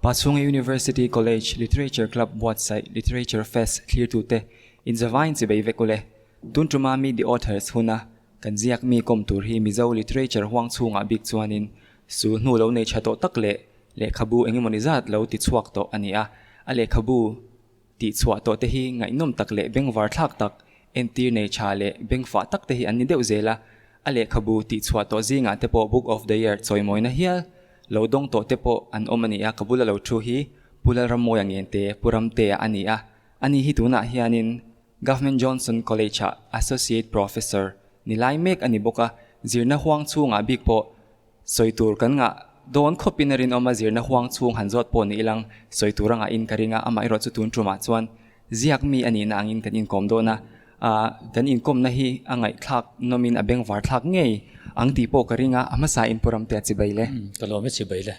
Pachhunga University College Literature Club buatsaih Literature Fest thlirtute inzavain chibei vek ule. Tun tuma Meet the Authors huna kan ziak mi kawm tur hi Mizo Literature huang chhungah bik chuanin sul hnu lo nei tha tawh tak leh lehkhabu engemawni zat lo ti chhuak tawh a ni a. A lehkhabu tih chhuah tawh te hi ngaihnawm tak leh bengvar thlak tak, entir nei tha leh bengfah tak te hi an ni deuh zel a. A lehkhabu tih chhuah tawh zingah te pawh Book of the Year chawimawina hial lo dawng tawh te pawh an awm a ni a, ka bula lo thu hi Pu Lalrammawia Ngente, Pu Ramtea a ni a. Ani hi tunah hianin Government Johnson College-ah Associate Professor ni lai mek a ni bawk a, zirna huang chhungah bik pawh Sawi tur kan ngah dawn khawpin a rinawm a, zirna huang chhung han zawt pawh ni ilang sawi tur a ngahin ka ring a, amaherawh chu tun tumah chuan ziak mi a nihna angin kan inkawm dawn a, ah kan inkawmna hi a ngaihthlak nawmin a bengvar thlak ngei ang tih pawh ka ring a, a hmasa in Pu Ramtea chibai le. Ka lawm e chibai le.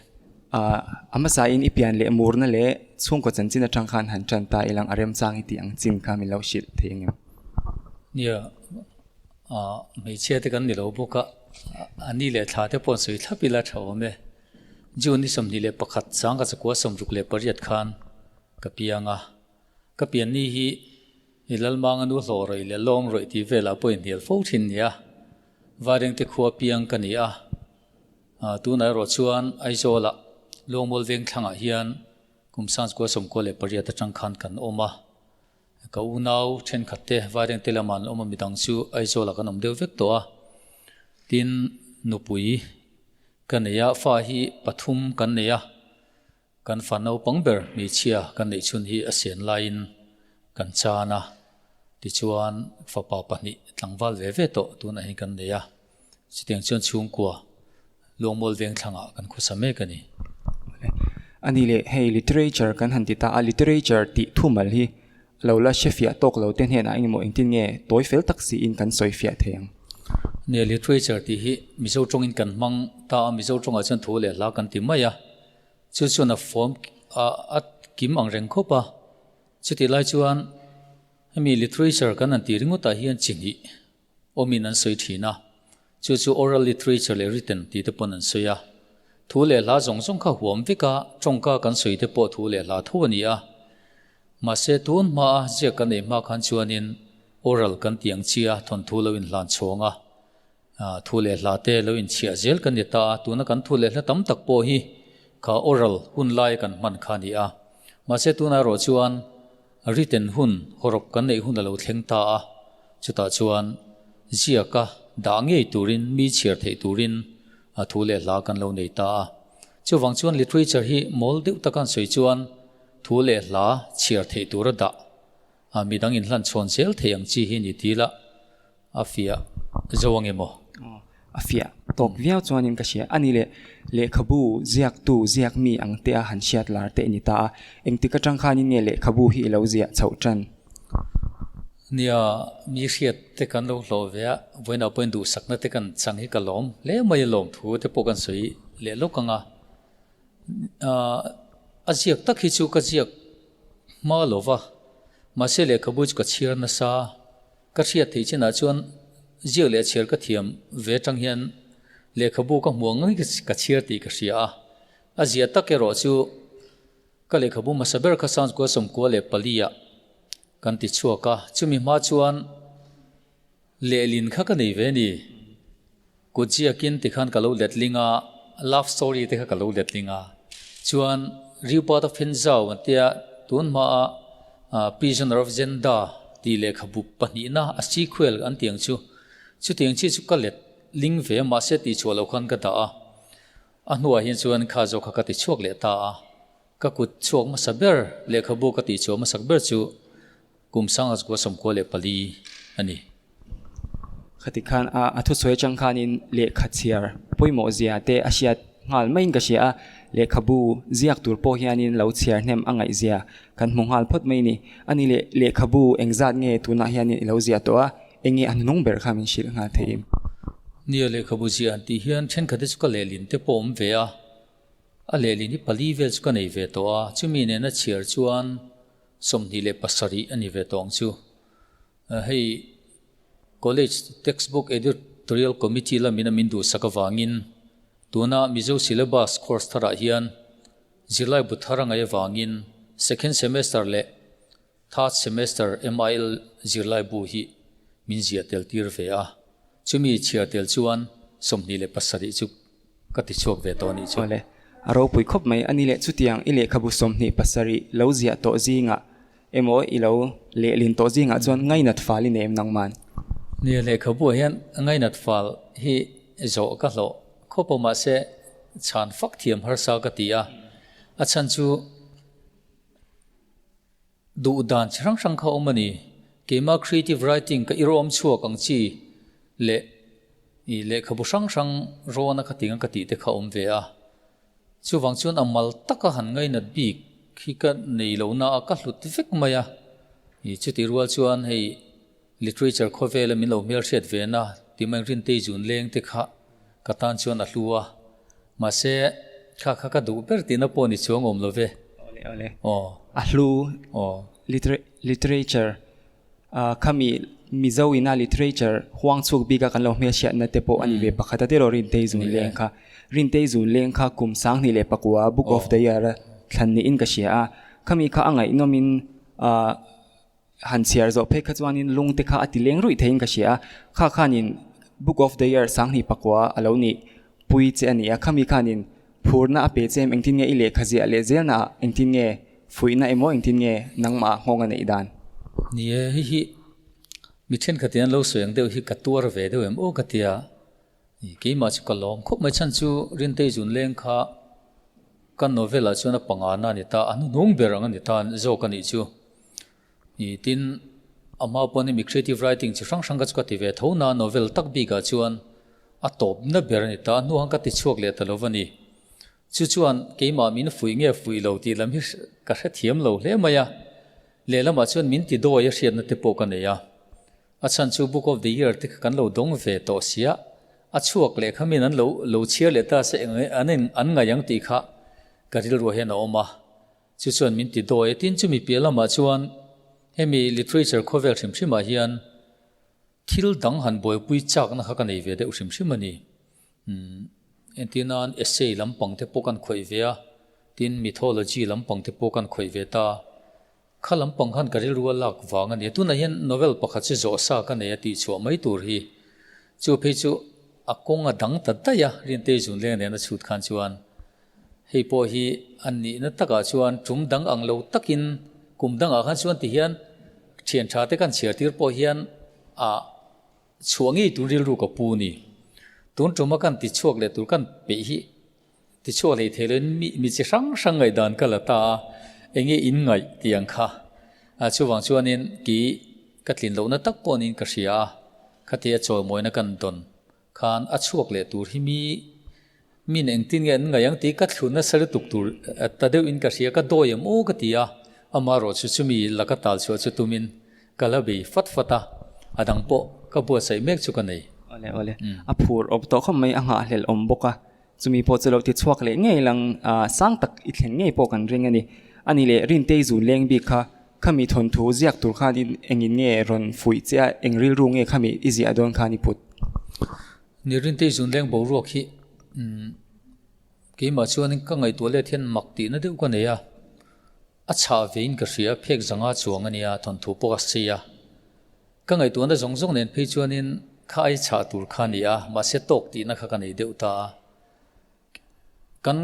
Ah a hmasa in i pian leh murna leh chhungkaw chanchin atang khan han tan ta ilang a remchang i tih ang chin kha min lo hrilh thei ang em? Nia. Hmeichhia te kan ni lo bawk a, a ni leh thla te pawh an sawi thlap ila tha awm e. June ni 21 sangha chakua 68 khan ka piang a, ka pian ni hi i Lalmanga nu hlawh rawih leh lawm rawih tih velah pawh inhnial fo thin nia. Vairengte khua piang ka ni a, tunah erawh chuan Aizawlah Luangmual Vengthlangah hian kum sangchakua 98 atang khan kan awm a. Ka unau thenkhat te Vairengte lamah an awm a, midang chu Aizawlah kan awm deuh vek tawh a. Tin, nupui ka nei a, fa hi pathum kan nei a, kan fa naupang ber hmeichhia kan neih chhun hi a sian laiin kan chan a, tichuan fapa pahnih tlangval ve ve tawh tunah hian kan nei a, chutiang chuan chhungkua Luangmual Vengthlangah kan khawsa mek a ni. A ni leh, hei literature kan han ti ta a, literature tih thumal hi lo la hre fiah tawk lo te hnenah engemaw engtin nge tawi fel tak siin kan sawi fiah thei ang? Nia, literature tih hi Mizo tawngin kan hmang ta a, Mizo tawngah chuan thu leh hla kan ti mai a, chu chuan a form a kim ang reng khawp a, chutih lai chuan hemi literature kan han tih ringawtah hian chi hnih awmin an sawi thin a, chu chu oral literature leh written tih te pawn an sawi a. Thu leh hla zawng zawng kha huam vek a, tawngka kan sawi te pawh thu leh hla tho a ni a. Mahse tun hmaa ziak kan ei hma khan chuanin oral kan tih ang chi a, thawnthu lo inhlan chhawng a, thu leh hla te lo inchhiah zel kan ni ta a, tuna kan thu leh hla tam tak pawh hi kha oral hun lai kan hman kha a ni a. Mahse tunah erawh chuan Written hun hawrawp kan neih hun a lo thleng ta a, chutah chuan ziaka dah ngei turin, mi chhiar theih turin a thu leh hla kan lo nei ta a. Chuvang chuan literature hi mawl deuh taka an sawi chuan thu leh hla chhiar theih tura dah a, midang inhlan chhawn zel thei ang chi hi ni ti la A fiah zo ang emaw? A fiah tawk viau chuanin ka hria. Ani leh lehkhabu ziaktu ziak mi ang te a han hriat lar te ni ta a. Engtik atang khanin nge lehkhabu hi i lo ziah chhoh tan? Nia, mi hriat te kan lo hlawh ve a, vawiinah pawhin duhsakna te kan chang hi ka lawm hle mai a lawm thu te pawh kan sawi leh lawk ang a. A ziak tak hi chu ka ziak hma lo va, mahse lehkhabu chu ka chhiar nasa. Ka hriat theih chinah chuan ziak leh chhiar ka thiam ve atang hian lehkhabu ka hmuh ang ngei ka chhiar tih ka hria a. A zia tak erawh chu ka lehkhabu hmasa ber kha Sangkua 94 ah kan ti chhuak a, chumi hma chuan lehlin kha ka nei ve ni. Kut ziakin tikhan ka lo letling a, love story te kha ka lo letling a. Chuan Rupert of Hentzau an tia tun hmaa Prisoner of Zenda tih lehkhabu pahnihna a sequel an tih ang chu. Chutiang chi chu ka let ling ve a, mahse tih chhuah loh khan ka dah a. A hnuah hian chuan kha zawk kha ka ti chhuak leh ta a. Ka kut chhuak hmasa ber lehkhabu ka tih chhuah hmasak ber chu kum 1994 a ni. Khati khan a a thusawi atang khanin lehkha chhiar pawimawh zia te a hriat nghal maiin ka hria a, lehkhabu ziak tur pawh hianin lo chhiar hnem a ngaih zia kan hmu nghal phawt mai ni. Ani leh lehkhabu engzat nge tunah hianin i lo ziah tawh a, enge a hnung ber kha min hrilh nghal thei em? Nia, lehkhabu ziah an tih hian thenkhat te chu ka lehlin te pawh awm ve a, A lehlin hi pali vel chu ka nei ve tawh a, chumi nena chhiar chuan 27 a ni ve tawh ang chu. Hei College Textbook Editorial Committee lamin a min duhsak avangin tuna Mizo Syllabus course tharah hian Zirlai bu thar a ngaih avangin second semester leh third semester MIL zirlai bu hi min ziah tel tir ve a, chumi chhiar tel chuan 27 chu ka ti chhuak ve tawh a nih chu. Awle, a ropui khawp mai a ni leh chutiang i lehkhabu 27 lo ziah tawh zingah emaw i lo lehlin tawh zingah chuan ngainat fal i nei em nangman? Nia, lehkhabuah hian ngainat fal hi zawh ka hlawh khawp a mahse chhan fak thiam harsa ka ti a, a chhan chu duh dan chi hrang hrang kha awm a ni. Keimah creative writing ka irawm chhuak ang chi leh i lehkhabu hrang hrang rawna ka tih ang ka tih te kha awm ve a. Chuvang chuan a mal taka han ngainat bik hi ka nei lo na a, ka hlut vek mai a. I chutih rual chuan hei literature khawvela min lo hmelhriat ve na tih mai Rintei zun leng te kha ka tan chuan a hlu a. Mahse kha kha ka duh ber tihna pawh ni chuang awm lo ve. Awle awle. Aw. A hlu. Aw. Literature Khami Mizo ina literature huang chhuk bika kan lo hmelhriatna te pawh a ni ve pakhat a tiraw Rintei Zun Leng kha. Rintei Zun Leng kha kum 2009 Book of the Year a thlan niin ka hria a. Khami kha a ngaihnawmin han chhiar zawh phei kha chuanin lung te kha a ti leng ruih theiin ka hria a. Kha khanin Book of the Year 2009 a lo nih pui che a ni a. Khami khanin phurna a pe che em engtin nge i lehkha ziah leh zelna ah engtin nge fuihna emaw engtin nge nangmah nghawng a neih dan? Ni e, hei hi mi thenkhat in an lo sawi ang deuh hi ka tuar ve deuh em aw ka tia, keimah chu ka lawm khawp mai chhan chu Rintei zun leng kha ka novel ah chuan a pangana a ni ta, a hnuhnung ber ang a ni ta zawk a nih chu. Tin, a hma pawhin hemi creative writing chi hrang hrang kha chu ka ti ve tho na, novel tak bikah chuan a tawpna ber a ni ta, a hnuah ka ti chhuak leh ta lo va ni. Chu chuan keimah min fuih nge fuih lo tih lam hi ka hrethiam lo hle mai a, lehlamah chuan min ti dawi a hriatna te pawh ka nei a. A chhan chu Book of the Year te kha kan lo dawng ve tawh sia, a chhuak leh kha min an lo lo chhiar leh ta se eng an an ngaih ang tih kha ka rilruah hian a awm a. Chu chuan min ti dawi a, tin chumi piah lamah chuan hemi literature khawvel hrim hrimah hian thil dang han buaipui chakna kha ka nei ve deuh hrim hrim a ni. Umm entir nan essay lampang te pawh kan khawih ve a, tin mythology lampang te pawh kan khawih ve ta. Kha lampang khan ka rilru a lak vang a ni. Tunah hian novel pakhat chu zawh sa ka nei a tih chhuah mai tur hi. Chu phei chu a kawng a dang ta daih a, Rintei Zunleng nen a chhut khan chuan. Hei pawh hi a nihna takah chuan tum dang ang lo takin kum dangah khan chuan ti hian thian tha te kan chhiar tir pawh hian a chhuah ngei tur rilru ka pu ni. Tun tuma kan ti chhuak leh tur kan peih hi ti chhuak hlei thei loin mi mi chi hrang hrang ngaihdan ka la ta a, enge in ngaih tih ang kha. A chuvang chuanin ki ka tlin lohna tak pawh niin ka hria a, khatia chawimawina kan dawn Khan a chhuak leh tur hi mi min engtin nge an ngaih ang tih ka thlun nasa lutuk tur ta deuh in ka hria, ka dawi em aw ka ti a, amaherawh chu chumi laka tal chhuah chu tumin ka la bei fat fat a, a dang pawh ka buatsaih mek chu ka nei. Awle awle, a phur awp tawh khawp mai, a nghahhlelh awm bawk a, chumi pawh chu lo ti chhuak leh ngei lang sang tak i thlen ngei pawh kan ring a ni. A ni leh Rintei zun leng bik kha khami thawnthu ziak tur khanin engin nge rawn fuih che a, eng rilru nge khami i ziah dawn khan i put? Ni Rintei zun leng boruak hi keimah chuanin ka ngaihtuah let hian mak tihna deuh ka nei a, a chhah vein ka hria, phek zanga chuang a nia thawnthu pawh a sei a. Ka ngaihtuahna zawng zawng nen phei chuanin kha ai chhah tur kha a ni a, mahse tawk tihna kha ka nei deuh ta a. Kan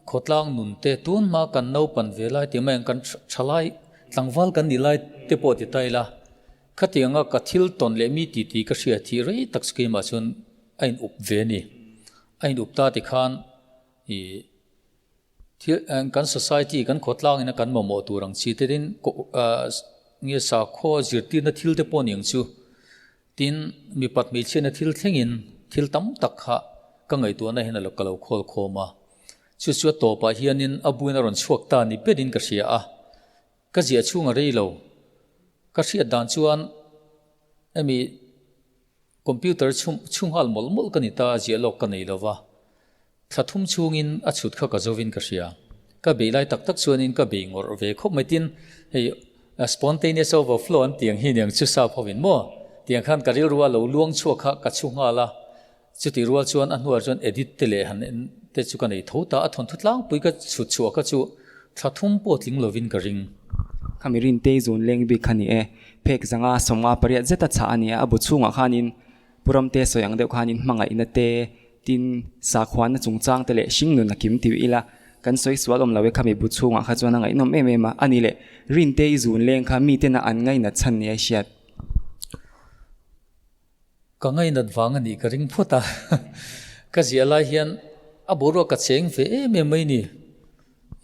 khawtlang nun te tun hma kan naupan ve lai tih mai ang kan thalai tlangval kan nih lai te pawh ti ta ila, khatianga ka thil tawn leh mi titi ka hria thih rei tak chu keimah chuan a in up ve a ni. A in up ta tikhan ih thil kan society kan khawtlang ina kan mamawh tur ang chi te tin nge sakhaw zirtirna thil te pawh a ni ang chu. Tin, mipat hmeichhiatna thil thlengin thil tam tak kha ka ngaihtuahna hian a lo ka lo khawl khawm a. Chu chu a tawpah hianin a buin a rawn chhuak ta ni berin ka hria a. Ka ziah chhung a rei lo. Ka hriat dan chuan hemi computer chhung chhunghal mawlh mawlh ka ni ta a, ziah lawk ka nei lo va. Thla thum chhungin a chhut kha ka zovin ka hria. Ka bei lai tak tak chuanin ka bei ngawrh ve khawp mai tin hei spontaneous overflow an tih ang hi niang chu sap hovin maw tiang khan ka rilru a lo luang chhuak kha ka chhu nghal a. Chutih rual chuan a hnuah chuan edit te leh han en te chu ka nei tho ta. A thawnthu tlangpui ka chhut chhuah kha chu thla thum pawh tling lovin ka ring. Khami Rintei zun leng bik kha ni e. Phek zanga 58 zeta chhah a ni a, a bu chhungah khanin Pu Ramte sawi ang deuh khanin hmangaihna te, tin sakhuana chungchang te leh hringnun a kim tiu ila kan sawi sual awm lo e khami bu chhungah kha chuan a ngaihnawm em em a. A ni leh Rintei zun leng kha mitena an ngainat chhan nia i hriat. Ka ngainat vang a nih ka ring phawt a, ka ziah lai hian a boruak ka cheng ve em em mai ni.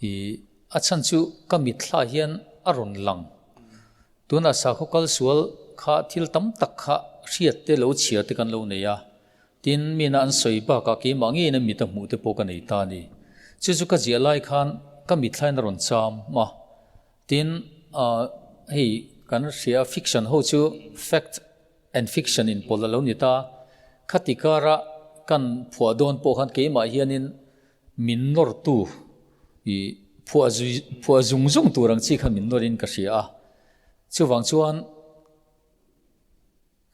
Ih, a chhan chu ka mitthla hian a rawn lang. Tunah sakhaw kal sual kha thil tam tak kha hriat te lo chhiar te kan lo nei a, tin mina an sawi bakah keimah ngeiin a mit a hmuh te pawh ka nei ta a ni. Chu chu ka ziah lai khan ka mitthla in a rawn cham a. Tin, hei kan hria fiction ho chu fact and fiction in pawlh a lo ni ta. Khati kara kan phuah dawn pawh khan keimah hianin min nawrtu i phuah zui phuah zung zung tur ang chi khan min nawrin ka hria a. Chuvang chuan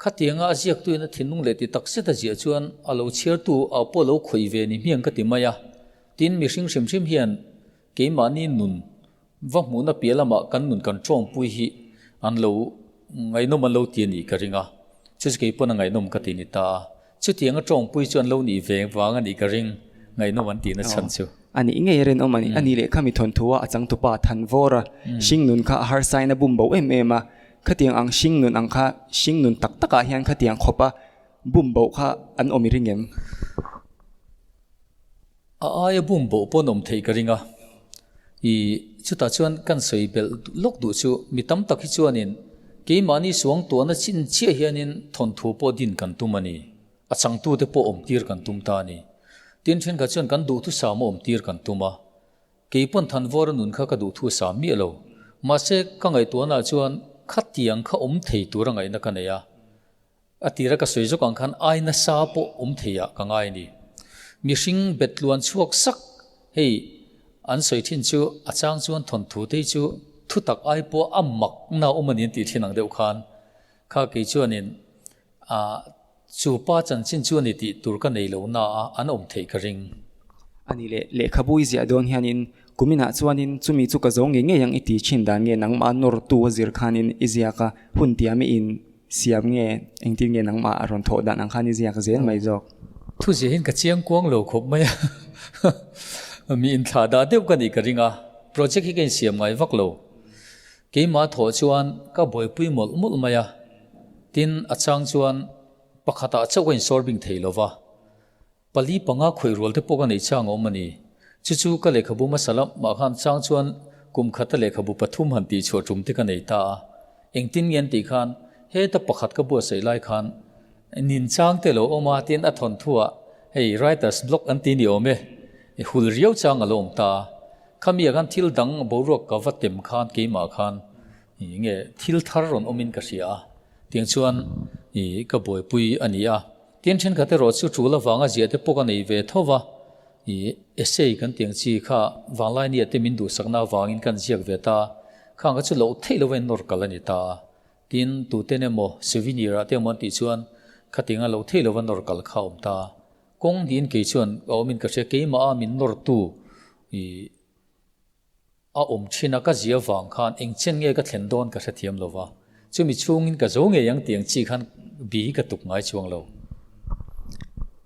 Khatianga a ziaktuin a thinlung leh ti tak zet a ziah chuan a lo chhiartu au pawh lo khawih ve ni hmiang ka ti mai a. Tin, mihring hrim hrim hian keimahni nun va hmuhna piah lamah kan nun kan tawngpui hi an lo ngaihnawm an lo ti a nih ka ring a. Chu chu kei pawn a ngaihnawm ka ti ni ta a. Chutianga tawngpui chu an lo nih ve vang a nih ka ring, ngaihnawm an tihna chhan chu. A nih ngei rinawm a ni. A nih leh khami thawnthu a a changtupa Thanvawr a hringnun kha a harsain a bum bo em em a. Khatiang ang hringnun ang kha hringnun tak takah hian khatiang khawpa bum boh kha an awm i ring em? A aia bum boh pawh an awm theih ka ring a. I chutah chuan kan sawi belh lawk duh chu mi tam tak hi chuanin keimahni suang tuahna chin chiah hianin thawnthu pawh din kan tum a ni. A changtute pawh awmtir kan tum ta a ni. Tin thenkhat chuan kan duhthusam a awmtir kan tum a. Kei pawn Thanvawra nun kha ka duh thu sa miah lo. Mahse, ka ngaihtuahnaah chuan khatiang kha awm thei tur a ngaihna ka nei a. A tira ka sawi zawk ang khan ai nasa pawh awm theiah ka ngai a ni. Mihring bet tluan chhuak sak, hei an sawi thin chu a chang chuan thawnthu te hi chu thutak ai pawh a makna awm a ni an tih thin ang deuh khan kha kei chuanin A, chu pa chanchin chu a ni tih tur ka nei lo na a, an awm theih ka ring. A ni leh, lehkhabu i ziah dawn hianin kuminah chuanin chumi chu ka zo ngei ngei ang i ti thin dan nge nangmah nawrtu a zir khanin i ziak a, hun tiam i in siam nge engtin nge nangmah a rawn thawh dan ang khan i ziak zel mai zawk. Thu ziahin ka chiang kuang lo khawp mai a, mi inthlah dah deuh ka nih ka ring a, project hi ka insiam ngai vak lo. Keimah thawh chuan ka buaipui mawlh mawlh mai a, tin a chang chuan pakhatah chauh ka insawr bing thei lo va, pali panga khawih rual te pawh ka neih chang a awm a ni. Chu chu ka lehkhabu hmasa lamah khan chang chuan kum khata lehkhabu pathum han tih chhuah tum te ka nei ta a, engtin nge an tih khan heta pakhat ka buatsaih lai khan nin chang te lo awm a, tin a thawnthuah hei writer's block an ti ni awm e, hul riau chang a lo awm ta a. Khami ah khan thil dang boruak ka va tem khan keimah khan ih nge thil thar rawn awmin ka hria a, tiang chuan ih ka buaipui a ni a. Tin thenkhat erawh chu tul avanga ziah te pawh ka nei ve tho va, ih essay kan tiang chi kha vanglai nia te min duhsakna avangin kan ziak ve ta a, khang kha chu loh theih lo a in nawr kal a ni ta a. Tin tuten emaw souvenir ah te emaw an tih chuan khatianga loh theih lo va nawr kal kha a awm ta a. Kawng niin kei chuan a awmin ka hria, keimah a min nawrtu i a awm thin a, ka zia vang khan eng chen nge ka thlen dawn ka hrethiam lo va, chumi chhungin ka zo ngei ang tih ang chi khan bi hi ka tuk ngai chuang lo.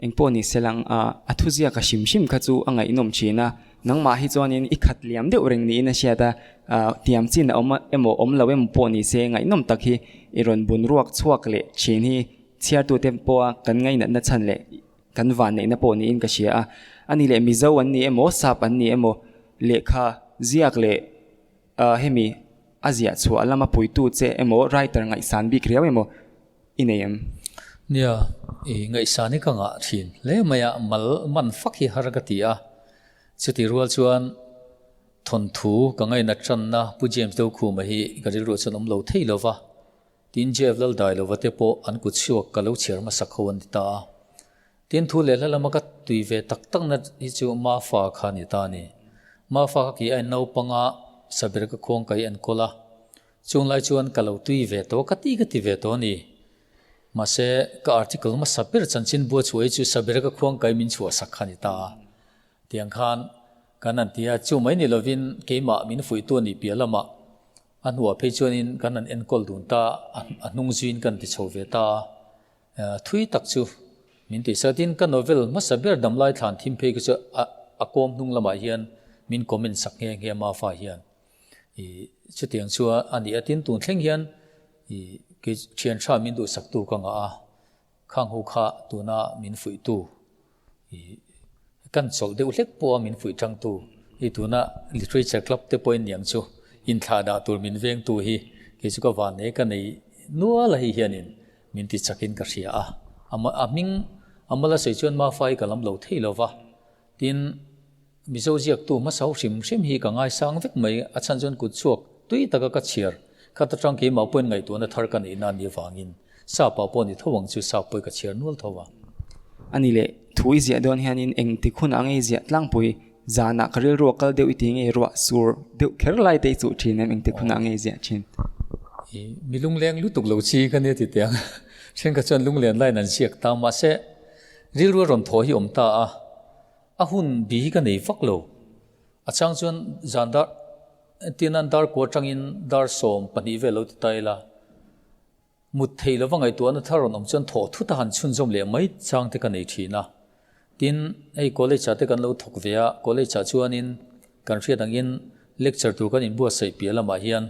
Engpawh ni se lang a, a thuziak a hrim hrim kha chu a ngaihnawm thin a, nangmah hi chuanin i khat liam deuh reng niin a hriat a, tiam chin a awm emaw awm lo emaw pawh ni se ngaihnawm tak hi i rawn bun ruak chhuak leh thin hi Chhiartute pawha kan ngainatna chhan leh kan vanneihna pawh niin ka hria a. A ni leh Mizo an ni emaw, Sap an ni emaw, lehkha ziak leh hemi a ziah chhuah lama puitu che emaw, writer ngaihsan bik riau emaw i nei em? Nia, i ngaihsan hi ka ngah thin hle mai a, mal man fak hi har ka ti a. Chutih rual chuan thawnthu ka ngainat tanna Pu James Dokhuma hi ka rilruah chuan awm lo thei lo va. Tin, Jeff Laldailova te pawh an kut chhuak ka lo chhiar hmasak ho an ti ta a. Tin, thu leh hla lama ka tui ve tak takna hi chu Mafa kha a ni ta a ni. Mafa kha kei a naupanga Saber ka khuang ka hi an kawl a. Chung lai chuan ka lo tui ve tawh, ka ti ka ti ve tawh a ni. Mahse, ka article hmasa ber chanchin bua chhuah hi chu Sabera ka khuang kai min chhuah sak kha a ni ta a. Tiang khan kan han ti a, chu mai ni lovin keimah min fuihtu a nih piah lamah a hnuah phei chuanin kan han enkawl dun ta a, a hnung zuiin kan ti chho ve ta a. Thui tak chu min ti sa. Tin, ka novel hmasa ber Damlai Thlan Thim phei kha chu a a kawm hnung lamah hian min comment sak nghe nghe Mafa hian. I chutiang chu a ni a, tin tun thleng hian i kei thian tha min duhsaktu ka ngah a, khang hu kha tuna min fuihtu i kan chawlh deuh hlek pawha min fuih tangtu i tuna literature club te pawhin niang chu inthlah dah tur min vengtu hi kei chu ka van nei ka nei nual a hei hianin min ti chakin ka hria a, a hming a mala sawi chuan Mafai ka lam lo thei lova. Tin, Mizo ziaktu hmasa ho hrim hrim hi ka ngaisang vek mai, a chhan chuan kut chhuak tui taka ka chhiar khat atang keimah pawhin ngaihtuahna thar ka neihna a nih avangin Sapa pawh ni tho ang chu Sap pawhin ka chhiar nual tho a. A ni leh, thu i ziah dawn hianin eng ti khun ang i ziah tlangpui, zanah ka rilru a kal deuh i ti nge ruah sur deuh kher lai te i chuh thin em eng ti khun ang i ziah thin? I mi lungleng lutuk lo chi ka nia ti teh ang, thenkhat chuan lunglen laiin an ziak ta mahse Rilru a rawn thaw hi awm ta a, a hun bi hi ka nei vak lo. A chang chuan zan dar tinan dar kua atangin dar 12 vel lo ti ta ila, mut thei lova ngaihtuahna thar rawn awm chuan thawh thut a han chhunzawm leh mai chang te ka nei thin a. Tin, hei college ah te kan lo thawk ve a, college ah chuanin kan hriat angin lecture tur kan inbuatsaih piah lamah hian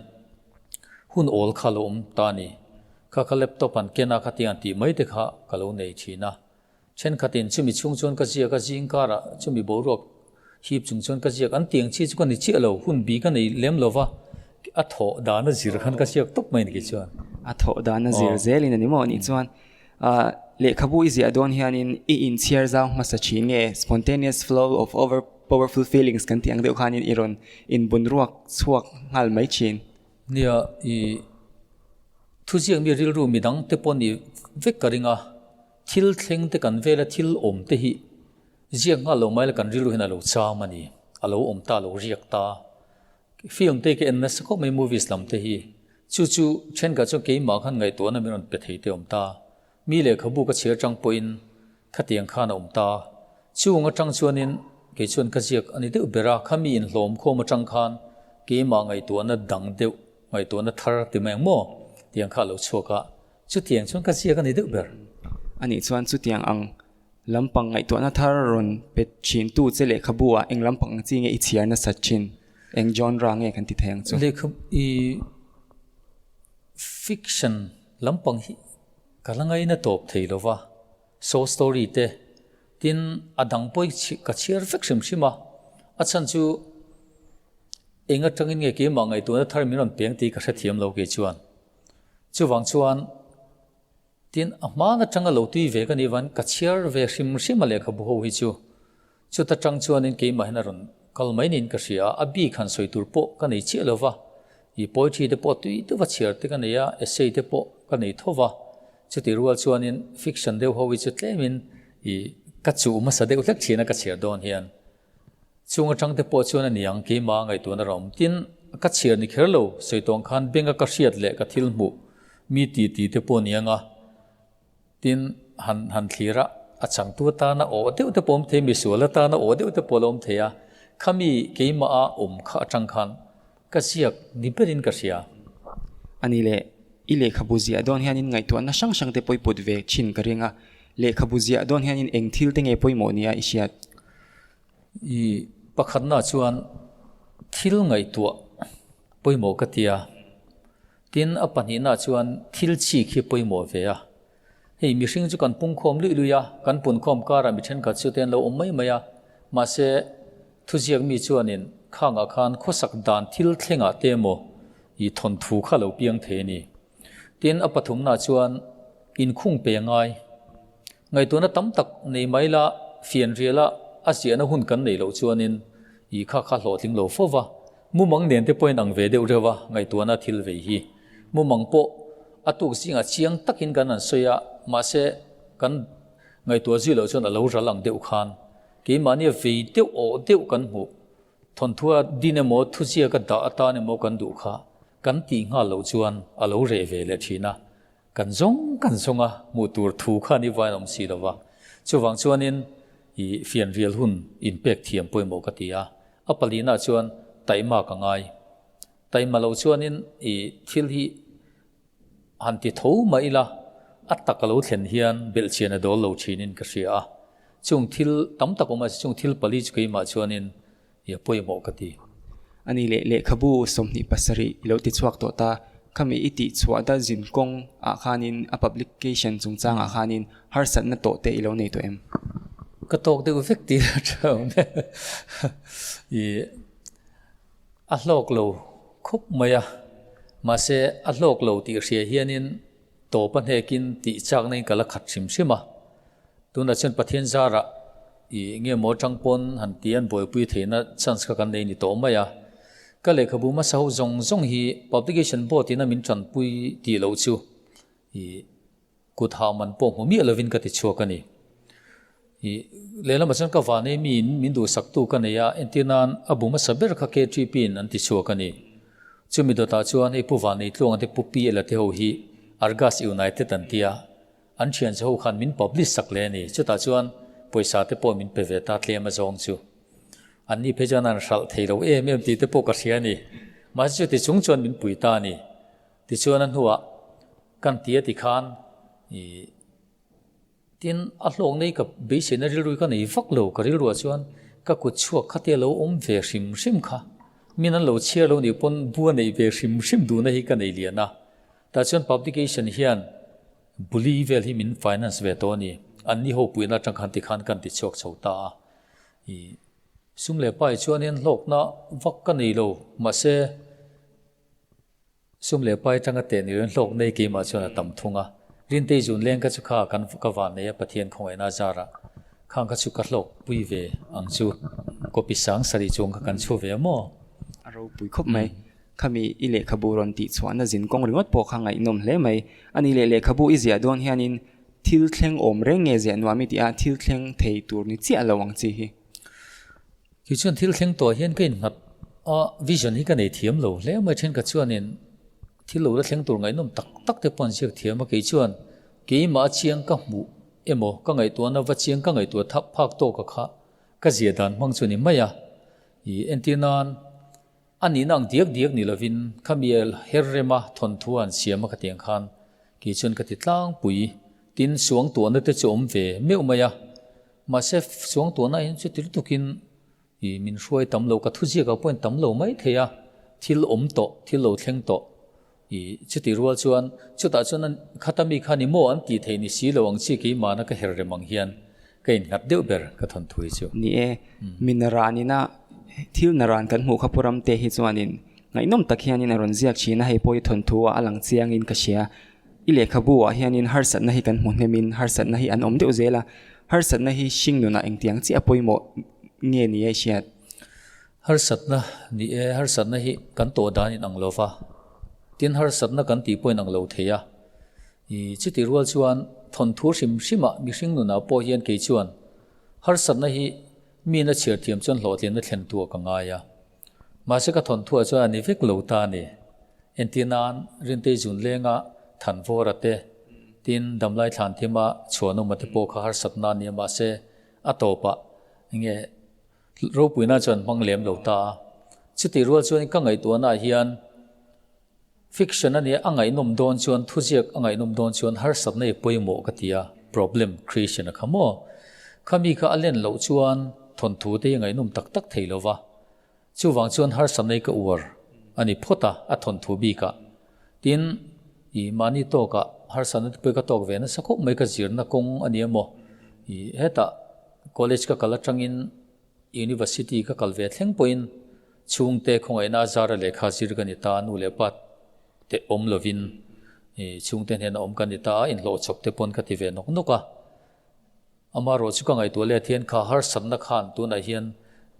hun awl kha lo awm ta a ni. Kha kha laptop an ken a khatiang tih mai te kha ka lo nei thin a. Thenkhatin chumi chhung chuan ka ziak a, zing karah chumi boruak hip chung chuan ka ziak. An tiang chi chu ka ni chiah lo, hun bi ka nei lem lo va, a thawh dan a zir khan ka ziak tawp mai ni kei chuan. A thawh dan a zir zelin a ni maw nih chuan lehkhabu i ziah dawn hianin i inchhiar zau hmasa thin nge spontaneous flow of over powerful feelings kan tih ang deuh khanin i rawn inbunruak chhuak nghal mai thin. Nia, i thuziak mi rilru midang te pawh ni vek ka ring a, thil thleng te kan vela thil awm te hi ziak nghal lo mai la kan rilru hian a lo cham a ni, a lo awm ta, a lo riak ta. Film te ka en nasa khawp mai movies lam te hi, chu chu thenkhat chuan keimah khan ngaihtuahna min rawn pe thei te awm ta, mi lehkhabu ka chhiar tang pawhin Khatiang khan a awm ta. Chung atang chuanin kei chuan ka ziak a ni deuh ber a, khami inhlawm khawm atang khan keimah ngaihtuahna dang deuh, ngaihtuahna thar ti mai ang maw? Tiang kha a lo chhuak a, chutiang chuan ka ziak a ni deuh ber. Anih chuan chutiang ang lampang ngaihtuahna thar rawn pe thintu che lehkhabu ah eng lampang ang chi nge i chhiar nasat thin? Eng genre nge kan ti thei ang chu? Lehkha i fiction lampang hi Ka la ngaina tawp thei lo va, short story te, tin a dang pawh hi ka chhiar vek hrim hrim a, a chhan chu eng atangin nge keimah ngaihtuahna thar min rawn peng tih ka hrethiam lo kei chuan. Chuvang chuan tin a hman atanga lo tui ve ka nih van ka chhiar ve hrim hrim a lehkhabu ho hi chu. Chuta tang chuanin keimah hian a rawn kal mai niin ka hria a, a bik han sawi tur pawh ka nei chiah lo va, i poetry te pawh tui deuha chhiar te ka nei a, essay te pawh ka nei tho va, chutih rual chuanin fiction deuh ho hi chu tlemin i ka chuh hmasa deuh hlek thin a ka chhiar dawn hian. Chung atang te pawh chuan a ni ang keimah ngaihtuahna rawh awm. Tin, ka chhiar ni kher lo, sawi tawng khan benga ka hriat leh ka thil hmuh mi ti ti te pawh ni ang a, Tin, han han thlir a, a changtu atana aw deuh te pawh awm thei, misual atana aw deuh te pawh a la awm thei a, khami keimah a awm kha atang khan ka ziak ni berin ka hria. A ni le, i lehkhabu ziah dawn hianin ngaihtuahna hrang hrang te pawiput ve thin ka ring a, lehkhabu ziah dawn hianin eng thil te nge pawimawh nia i hriat? I pakhatna chuan thil ngaihtuah pawimawh ka tia. Tin, a pahnihna chuan thil chik hi pawimawh ve a. Hei mihring chu kan pungkhawm luih luih a, kan punkhawm karah mi thenkhat chu te an lo awm mai mai a. Mahse, thuziak mi chuanin khangah khan khawsak dan thil thlengah te emaw i thawnthu kha lo piang thei a ni. Tin, a pathumna chuan inkhung pe ngai. Ngaihtuahna tam tak nei mai la, fianriala a ziahna hun kan neih loh chuanin i kha kha hlawhtling lo fo va. Mumang nen te pawhin ang ve deuh reuh a, ngaihtuahna thil vei hi. Mumang pawh a tuk zingah chiang takin kan han sawi a, mahse kan ngaihtuah zui loh chuan a lo ral ang deuh khan keimahnia vei deuh awh deuh kan hmuh. Thawnthua din emaw thuziaka dah atan emaw kan duh kha kan tih nghal loh chuan a lo reh ve leh thin a. Kan zawng kan zawng a, hmuh tur thu kha ni vain awm si lo va. Chuvang chuanin i fianrial hun inpek thiam pawimawh ka ti a. A palina chuan taima ka ngai. Taima lo chuanin i thil hi han ti tho mah ila, a tak a lo thlen hian belhchian a dawl lo thinin ka hria a. Chung thil tam tak awm a, chung thil pali chu keimah chuanin i a pawimawh ka ti. A ni leh lehkhabu 27 i lo ti chhuak tawh ta, khami i tih chhuah da zin kawng ah khanin a publication chungchang ah khanin harsatna tawh te i lo nei tawh em? Ka tawk deuh vek tih a tha awm e. I a hlawk lo khawp mai a, mahse a hlawk lo tih hria hianin tawp a hnekin tih chakna in ka la khat hrim hrim a. Tunah chuan Pathian zarah i nge maw tang pawn han ti an buaipui theihna chance kha kan nei ni tawh mai a. Ka lehkhabu hmasa ho zawng zawng hi publication board in a min tanpui tih loh chu i kut hah man pawh hmu miah lovin ka ti chhuak a ni. I lehlamah chuan ka vanei miin min duhsaktu ka nei a, entir nan a bu hmasa ber kha KTP in an ti chhuak a ni. Chumi dawtah chuan hei Pu Vanei Tluanga te Pu Pi Ela te ho hi Argus United an ti a, an thian che ho khan min publish sak leh a ni. Chutah chuan pawisa te pawh min pe ve ta tlem a zawng chu. Anni phei chuan an hralh thei lo em em tih te pawh ka hria a ni. Mahse chuti chung chuan min pui ta a ni. Tichuan a hnuah kan ti a ti khan i tin a hlawk nei ka beiseina rilru hi ka nei vak lo ka rilruah chuan ka kut chhuak kha te a lo awm ve hrim hrim kha min an lo chhiar lo nih pawn bu a neih ve hrim hrim duhna hi ka nei lian a tah chuan publication hian buli vel hi min finance ve tawh a ni anni ho puihna atang khan tikhan kan ti chhuak chho ta a i sum leh pai chuanin hlawkna vak ka nei lo mahse Sum leh pai atanga teh ni reng hlawk nei keimah chuan a tam thung a. Rintei zun leng kha chu kha kan ka van nei a Pathian khawngaihna a zar a, khang kha chu ka hlawk pui ve ang chu. Copy sang sarih chuang kha kan chhu ve a maw? A ropui khawp mai. Khami i lehkhabu rawn tih chhuahna zin kawng ringawt pawh kha ngaihnawm hle mai. A ni leh lehkhabu i ziah dawn hianin thil thleng awm reng nge ziah nuam i tih a, thil thleng thei tur ni chiah lo ang chi hi. Kei chuan thil thleng tawh hian ka innghat a, vision hi ka nei thiam lo hle mai thenkhat chuanin thil lo la thleng tur ngaihnawm tak tak te pawh an ziak thiam a, kei chuan keimah a chiang ka hmuh emaw ka ngaihtuahna va chiang ka ngaihtuah thak phak tawk a kha ka zia dan hmang chu a ni mai a, ih entir nan a nihna ang diak diak ni lovin khami her rema thawnthu a an siam a ka tiang khan kei chuan ka ti tlangpui tin suangtuahna te chu awm ve meuh mai a. Mahse, chuang tuahna hian chu tir tukin i min hruai tam lo, ka thuziakah pawhin tam lo mai thei a, thil awm tawh, thil lo thleng tawh i chuti rual chuan chutah chuan an khata mi kha ni maw an tih theih ni si lo ang chi keimahna ka her rem ang hian ka innghat deuh ber ka thawn thui chu. Ni e, mi naran ina thil naran kan hmuh kha pu Ramte hi chuanin ngaihnawm tak hianin a rawn ziak thin a, hei pawh i thawnthu ah a lang chiangin ka hria. I lehkhabu ah hianin harsatna hi kan hmu hnemin harsatna hi an awm deuh zel a, harsatna hi hring nunah engtiang chiah a pawimawh nge ni a i hriat? Harsatna ni e, harsatna hi kan tawh dan in ang lo va, tin harsatna kan tih pawh in ang lo thei a, i chutih rual chuan thawnthu hrim hrimah mihring nunah pawh hian kei chuan harsatna hi mi na chhiar thiam chuan hlawhtlinna thlen tu ah ka ngai a. Mahse ka thawnthuah chuan a ni vek lo ta a ni. Entir nan Rintei zun lenga Thanvawra te, tin Damlai thlan thima Chhuanawma te pawh kha harsatna a ni a, mahse a tawpah enge ropuina chuan hmang lem lo ta a. Chutih rual chuan ka ngaihtuahnaah hian fiction a nia a ngaihnawm dawn chuan thuziak a ngaihnawm dawn chuan harsatna i pawimawh ka ti a, problem creation a kha maw? Khami kha a len loh chuan thawnthu te hi a ngaihnawm tak tak thei lo va. Chuvang chuan harsatna i ka uar a ni phawt a, a thawnthu bikah. Tin, i mahni tawkah harsatna te pawh i ka tawk ve nasa khawp mai ka zirna kawng a ni emaw, i hetah college ka kal atangin University ka kal ve thleng pawhin chhungte khawngaihna a zara lehkha zir ka ni ta, nu leh pa te awm lovin i chhungte hnena awm ka ni ta a, inhlawh chawp te pawn ka ti ve nawk nawk a. Amaherawh chu ka ngaihtuah let hian kha harsatna khan tunah hian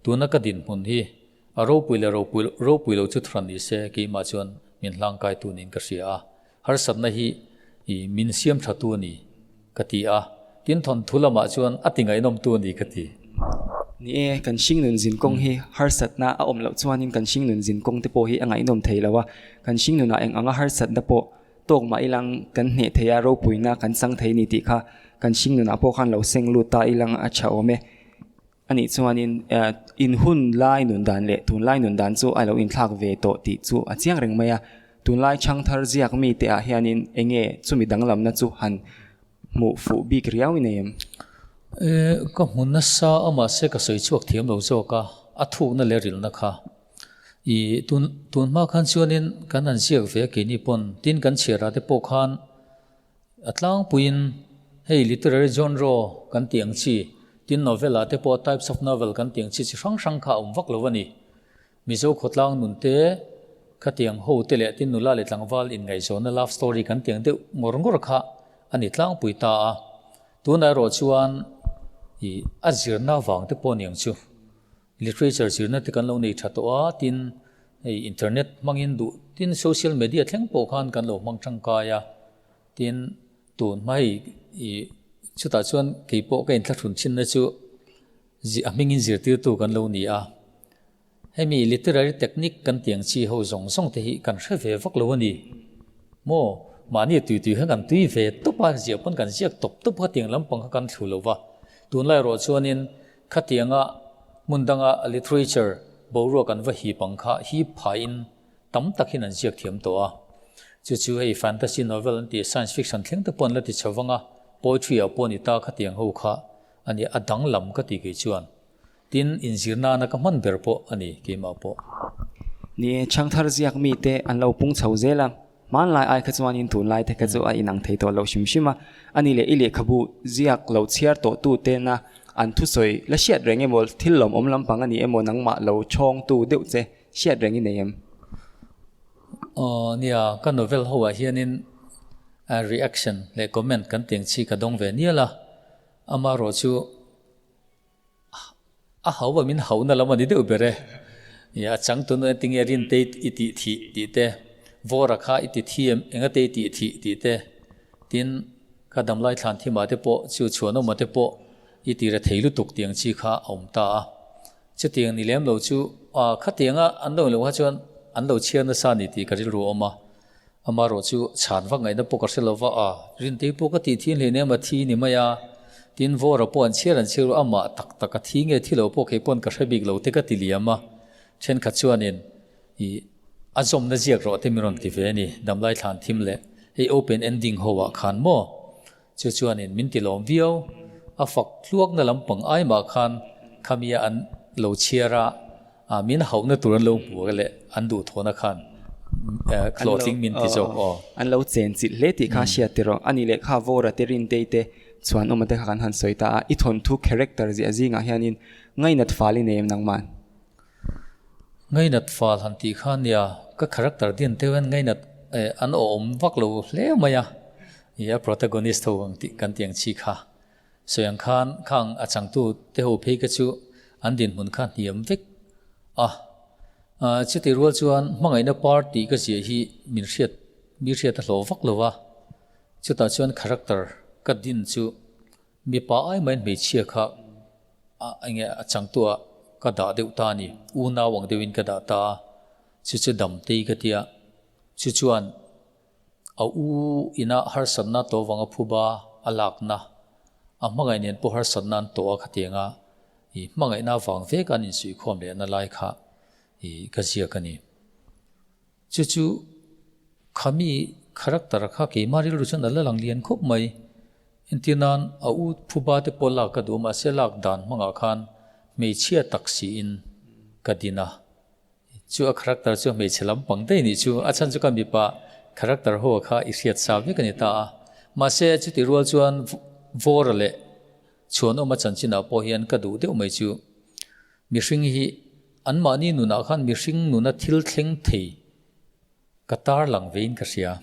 tuna ka dinhmun hi a ropui leh ropui ropui lo chu thran ni se keimah chuan min hlangkaitu niin ka hria a, harsatna hi i min siam thatu a ni ka ti a, tin thawnthu lamah chuan a ti ngaihnawmtu a ni ka ti. Ni e, kan hringnun zinkawng hi harsatna a awm loh chuanin kan hringnun zinkawng te pawh hi a ngaihnawm thei lo a, kan hringnunah eng anga harsatna pawh. tawk mah ilang kan hneh thei a, ropuina kan chang thei a ni tih kha kan hring nunah pawh khan lo seng lut ta ilang a tha awm e. A nih chuanin in hun lai nun dan leh tunlai nun dan chu a lo inthlak ve tawh tih chu a chiang reng mai a. Tunlai chhangthar ziak mite ah hianin eng nge chumi danglamna chu han hmuh fuh bik riau i nei em? Ka hmu nasa a mahse ka sawi chhuak thiam lo zawk a, a thukna leh rilna kha. I tun tun hma khan chuanin kan han ziak ve a keini pawn tin kan chhiar ah te pawh khan a tlangpuiin hei literary genre kan tih ang chi tin novel ah te pawh types of novel kan tih ang chi chi hrang hrang kha a awm vak lo a ni. Mizo khawtlang nun te, khatiang ho te leh tin nula leh tlangval inngaihzawnna love story kan tiang deuh ngawr ngawr kha a ni tlangpui ta a. Tunah erawh chuan ih a zirna vang te pawh aniang chu literature zirna te kan lo nei tha tawh a, tin hei internet hmangin duh tin social media thleng pawh khan kan lo hmang tangkai a, tin tun hma hei ih chutah chuan keipawh ka inthlahrun thinna chu a hmingin zirtirtu kan lo ni a. Hemi literary technique kan tiang chi ho zawng zawng te hi kan hre ve vak lo a ni maw? Mahni tui tui khan kan tui ve tawp a, ziah pawn kan ziak tawp tawp kha tiang lampang kha kan thlu lo va. Tunlai erawh chuanin khatianga hmun danga literature boruak an va hip ang kha hip phaiin tam tak hian an ziak thiam tawh a. Chu chu hei fantasy novel an tih science fiction thleng te pawh an la ti chho vang a, poetry ah pawh ni ta khatiang ho kha a ni a danglam ka ti kei chuan. Tin, inzir nana ka hman ber pawh a ni, keimah pawh. Ni e, chhangthar ziak mite an lo pung chho zel a, hmanlai ai kha chuanin tunlai te kha chu a inang thei tawh lo hrim hrim a. A ni leh i lehkhabu ziak lo chhiar tawh tu tena an thusawi la hriat reng emaw, thil lawmawm lampang a ni emaw nangmah lo chhawngtu deuh che hriat reng i nei em? Aw nia, ka novel ho ah hianin reaction leh comment kan tih ang chi ka dawng ve nial a, amaherawh chu A hau a min hauhna lam a ni deuh ber e. Nia a changtu nu entinge Rinte i tih thih tih te, Vawra kha i ti thi em engate i tih thih tih te, tin ka damlai thlan thimah te pawh chu chhuanawma te pawh i ti re thei lutuk tih ang chi kha a awm ta a. Chutiang ni lem lo chu khatianga an lo loh kha chuan an lo chhiar nasa a ni tih ka rilru a awm a. Amaherawh chu chhan vak ngaihna pawh ka hre lo va, a Rintei pawh ka tih thin hlei nem a thi ni mai a, tin Vawra pawh an chhiar an chhiar u, amah tak tak a thi nge thi lo pawh kei pawn ka hre bik lo te ka ti liam a, thenkhat chuanin ih a zawmna ziak rawh te min rawn ti ve a ni, damlai thlan thim leh hei open ending ho ah khan maw chu chuanin min ti lawm viau, a fak tluakna lampang ai mah khan khamia an lo chhiar a. A min hauhna tur an lo hmu a leh an duhthawhna khan hlawhtling min ti zawk aw. An lo chen chilh hle tih kha hriat tirh aw. A nih leh kha Vawra te Rintei te Chhuanawma te kha kan han sawi ta a, i thawnthu character ziah zingah hianin ngainat fal i nei em nangman? Ngainat fal han tih kha nia, ka character din te hian ngainat an awm vak lo hle mai a, i a protagonist ho ang tih kan tih ang chi kha. Sawi ang khan khang a changtu te ho phei kha chu an dinhmun kha hniam vek a. Chutih rual chuan hmangaihna party ka ziah hi min hriat mi hriat a hlawh vak lo a. Chutah chuan character ka din chu mipa ai maiin hmeichhia kha eng nge a changtu ah ka dah deuh ta a ni. Unau ang deuhin ka dah ta a. Chu chu Damtei ka tia. Chu chuan. A u ina harsatna tawh vanga phuba a lakna, a hmangaih nen pawh harsatna an tawh a khatianga i hmangaihna vang vek an insuihkhawm lehna lai kha i ka ziak a ni. Chu chu khami character kha keimah rilru chuan a la lang lian khawp mai. Entir nan a u phuba te pawh lak ka duh a mahse lak dan hmangah khan hmeichhia tak siin ka din a. Chu a character chu hmeichhe lampang daih nih chu, a chhan chu ka mipa character ho kha i hriat sa vek a ni ta a. Mahse chutih rual chuan Vawra leh Chhuanawma chanchinah pawh hian ka duh deuh mai chu mihring hi anmahni nunah khan mihring nuna thil thleng thei Ka tar lang vein ka hria.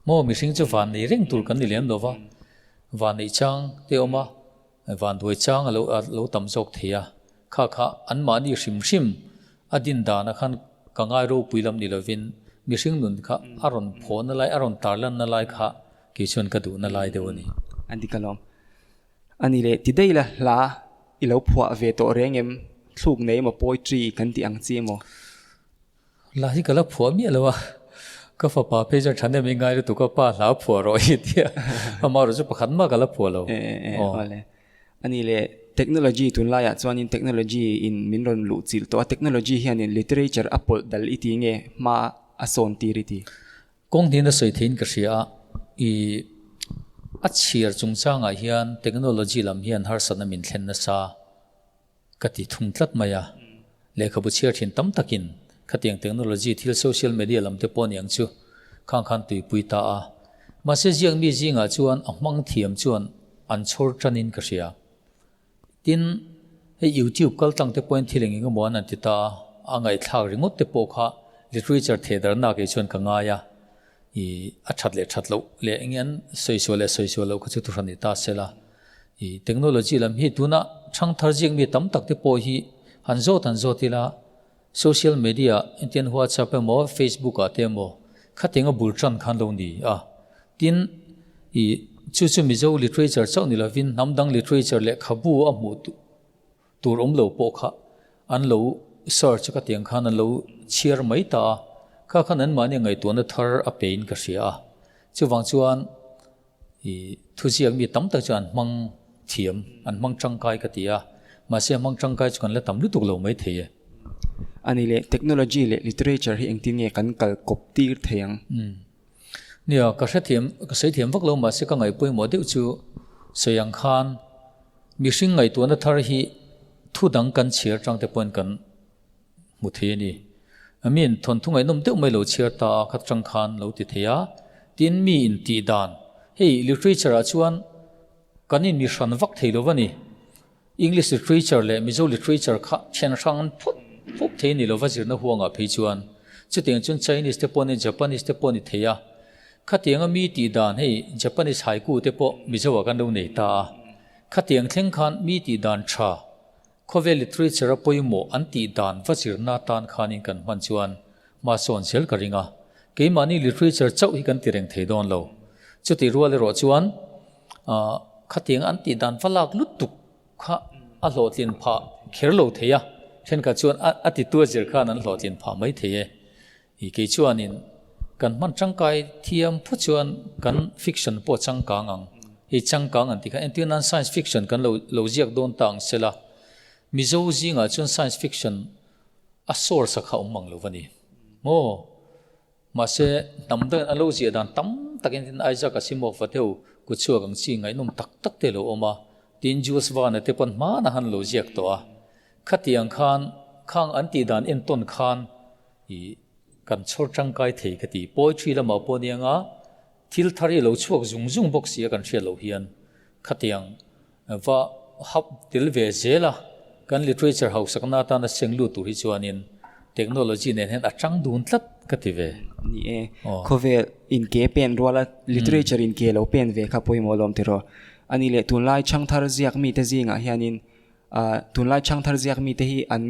Maw mihring chu van nei reng tur kan ni lem lo va, van neih chang te awm a, van duai chang a lo a lo tam zawk thei a. Kha kha anmahni hrim hrim a din dana khan ka ngai ropui lam ni lovin mihring nun kha a rawn phawhna lai, a rawn tarlanna lai kha kei chuan ka duhna lai deuh a ni. A dik alawm. A ni leh ti daih la, hla i lo phuah ve tawh reng em? Thluk nei emaw poetry kan tih ang chi emaw? La hi ka la phuah miah lo a, Ka fapa phei chuan thahnem i ngai lutuk a, pa hla phuah rawh i tia. Amaherawh chu pakhat mah ka la phuah lo. Awle. Ani le technology tunlaiah chuanin technology in min rawn luh chilh tawh a, technology hianin literature a pawlh dal i ti nge hma a sawn tir i ti? Kawng hnin a sawi theiin ka hria a, i a chhiar chungchangah hian technology lam hian harsatna min thlen nasa ka ti thung tlat mai a. Lehkhabu chhiar thin tam takin khatiang technology thil social media lam te pawh aniang chu khang khan tuipui ta a. Mahse ziak mi zingah chuan a hmang thiam chuan an chhawr tanin ka hria. Tin, hei YouTube kal tlang te pawhin thil eng eng emaw an han ti ta a, a ngaihthlak ringawt te pawh kha literature thehdarhna kei chuan ka ngai a, ih a that leh that loh leh eng an sawi sual leh sawi sual loh kha chu thuhran ni ta sela. Ih technology lam hi tuna thangthar ziak mi tam tak te pawh hi han zawt han zawt ila social media engtin WhatsApp emaw Facebook ah te emaw khatiang a bul tan khan lo ni a. Tin, ih chu chu Mizo literature chauh ni lovin hnam dang literature lehkhabu a hmuh tur awm lo pawh kha an lo search a ka tiang khan an lo chhiar mai ta a, kha khan anmahni ngaihtuahna thar a pein ka hria a. Chuvang chuan ih thuziak mi tam tak chu an hmang thiam, an hmang tangkai ka ti a, mahse hmang tangkai chu kan la tam lutuk lo mai thei e. A ni leh, technology leh literature hi engtin nge kan kal kawp tir thei ang? Nia, ka hrethiam, ka sawi thiam vak lo mahse ka ngaih pawimawh deuh chu sawi ang khan mihring ngaihtuahna thar hi thu dang kan chhiar tang te pawhin kan hmu thei a ni. I mean, thawnthu ngaihnawm deuh mai lo chhiar ta a khat tang khan lo ti thei a, tin mi intih dan, hei literature ah chuan kan in mi hran vak thei lo va ni. English literature leh Mizo literature kha then hrang an phawt phawp thei a ni lova zirna huangah phei chuan chutiang chuan Chinese te pawh ni Japanese te pawh ni thei a, khatianga mi tih dan hei Japanese haiku te pawh Mizo ah kan lo nei ta a, khatiang thleng khan mi tih dan tha khawvel literature a pawimawh an tih dan va zirna tan khanin kan hman chuan hmasawn zel ka ring a, keimahni literature chauh hi kan ti reng thei dawn lo. Chutih rual erawh chuan ah khatiang an tih dan va lak lutuk kha a hlawhtlin phah kher lo thei a, thenkhat chuan a a titu a zir khan an hlawhtlin phah mai thei e. Ih kei chuanin kan hman tangkai thiam phawt chuan kan fiction pawh changkang ang, hei changkang an tih kha entir nan science fiction kan lo lo ziak dawn ta ang sela, Mizo zingah chuan science fiction a source a kha awm mang lo va ni maw? Mahse, hnam dangin an lo ziah dan tam takin tin Isaac Asimov va deuh kut chhuak ang chi ngaihnawm tak tak te lo awm a, tin Jules Verne te pawn hmanah han lo ziak tawh a. Khatiang khan khang an tih dan entawn khan i kan chhawr tangkai thei ka ti. Poetry lamah pawh anianga thil thar hi lo chhuak zung zung bawk si a kan hriat loh hian khatiang Va hap tel ve zel a, kan literature hausakna atana seng lut tur hi chuanin technology nen hian a tang dun tlat ka ti ve. Ni e, khawvel in ke pen ruala literature in ke lo pen ve kha pawimawh lawm tiraw. A ni leh tunlai chhangthar ziak mite zingah hianin tunlai chhangthar ziak mite hi an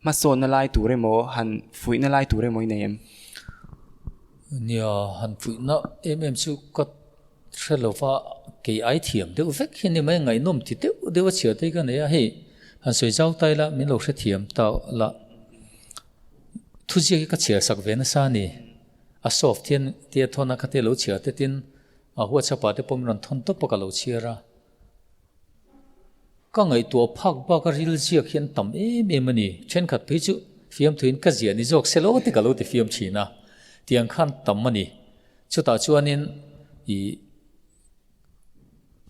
hmasawnna lai tur emaw han fuihna lai tur emaw i nei em? Nia, han fuihna em em chu ka hre lo va, kei ai thiam deuh vek hi ni mai, ngaihnawm ti deuh deuh a chhiar te hi ka nei a, hei han sawi zau ta ila min lo hrethiam ta la, thuziak hi ka chhiar sak ve nasa a ni, a soft hian tia thawn a khatia lo chhiar te tin a WhatsApp ah te pawh min rawn thawn tawp a ka lo chhiar a. Ka ngaihtuah phak bak a ril ziak hi an tam em em a ni. Thenkhat phei chu fiamthuin ka ziah ni zawk se lo ti ka lo ti fiam thin a, tiang khan tam a ni. Chutah chuanin ih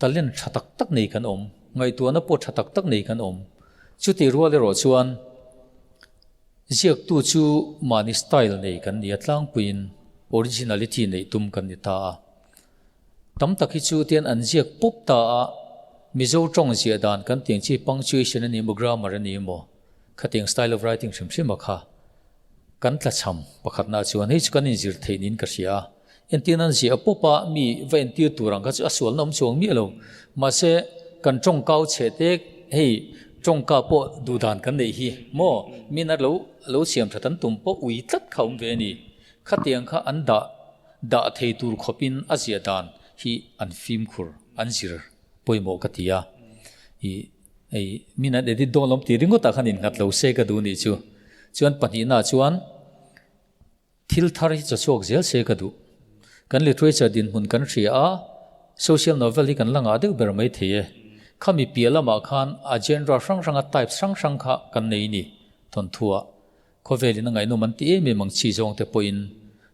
talent tha tak tak nei kan awm, ngaihtuahna pawh tha tak tak nei kan awm. Chutih rual erawh chuan ziaktu chu mahni style nei kan ni a tlangpuiin originality neih tum kan ni ta a. Tam tak hi chu tian an ziak pawp ta a, Mizo tawng ziah dan kan tiang chi punctuation a ni emaw grammar a ni emaw khatiang style of writing hrim hrim a kha kan tlachham pakhatna chuan hei chu kan inzir theih niin ka hria a. Entirna an ziah pawp a mi va entir tur ang kha chu a sualna awm chuang miah lo. Mahse kan tawng kau chhe te hei tawngka pawh duh dan kan neih hi maw min a lo lo siam that an tum pawh ui tlat kha awm ve a ni. Khatiang kha an dah Dah thei tur khawpin a ziah dan hi an fimkhur, an zir pawimawh ka ti a. Ih, ei, min an edit dawn lawm tih ringawtah khan innghat lo se ka duh nih chu. Chuan pahnihnaah chuan thil. Thil thar hi chawchhuak zel se ka duh. Kan literature dinhmun kan hria a, social novel hi kan la ngah deuh ber mai thei e. Khami piah lamah khan a genre hrang hranga types hrang hrang kha kan nei ni thawnthuah. Khawvelin a ngaihnawm an ti em em ang chi zawng te pawhin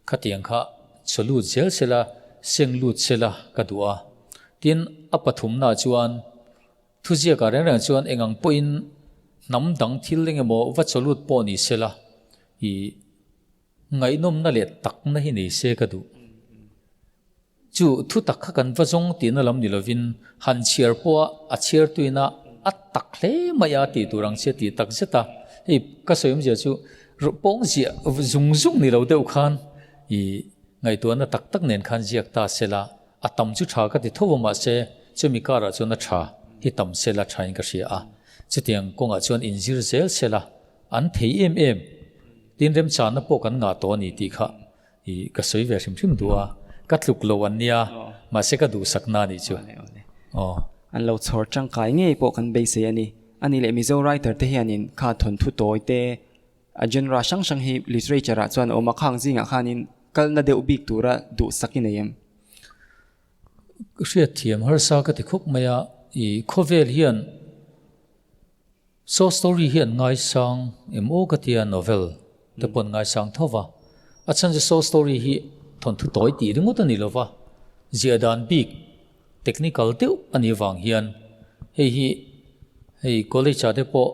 khatiang kha chaw lut zel sela, seng lut sela ka duh a. Tin, a pathumnaah chuan Thuziakah reng reng chuan eng ang pawhin hnam dang thil eng emaw va chaw lut pawh ni sela, i ngaihnawmna leh takna hi nei se ka duh. Chu thu tak kha kan va zawng tihna lam ni lovin han chhiar pawha a chhiartuina a tak hle mai a tih tur ang che tih tak zet a. Hei ka sawi awmzia chu pawng ziah zung zung ni lo deuh khan i ngaihtuahna tak tak nen khan ziak ta sela, A tam chu tha ka ti tho a mahse chumi karah chuan a tha hi tam sela thain ka hria a, chutiang kawngah chuan inzir zel sela an thei em em tin remchanna pawh kan ngah tawh a ni tih kha i ka sawi ve hrim hrim duh a, ka tluk lo an nia mahse ka duhsakna a nih chu. Aw. An lo chhawr tangkai ngei pawh kan beisei a ni. A nih leh Mizo writer te hianin kha thawnthu tawi te a genre hrang hrang hi literature ah chuan a awm a, khang zingah khanin kalna deuh bik tura duhsak i nei em? Ka hriatthiam harsa ka ti khawp mai a, i khawvel hian short story hi an ngaisang em aw ka tia novel te pawh an ngaisang tho va, a chhan chu short story hi thawnthu tawi tih ringawt a ni lo va, ziah dan bik technical deuh a nih avang hian hei hi hei college ah te pawh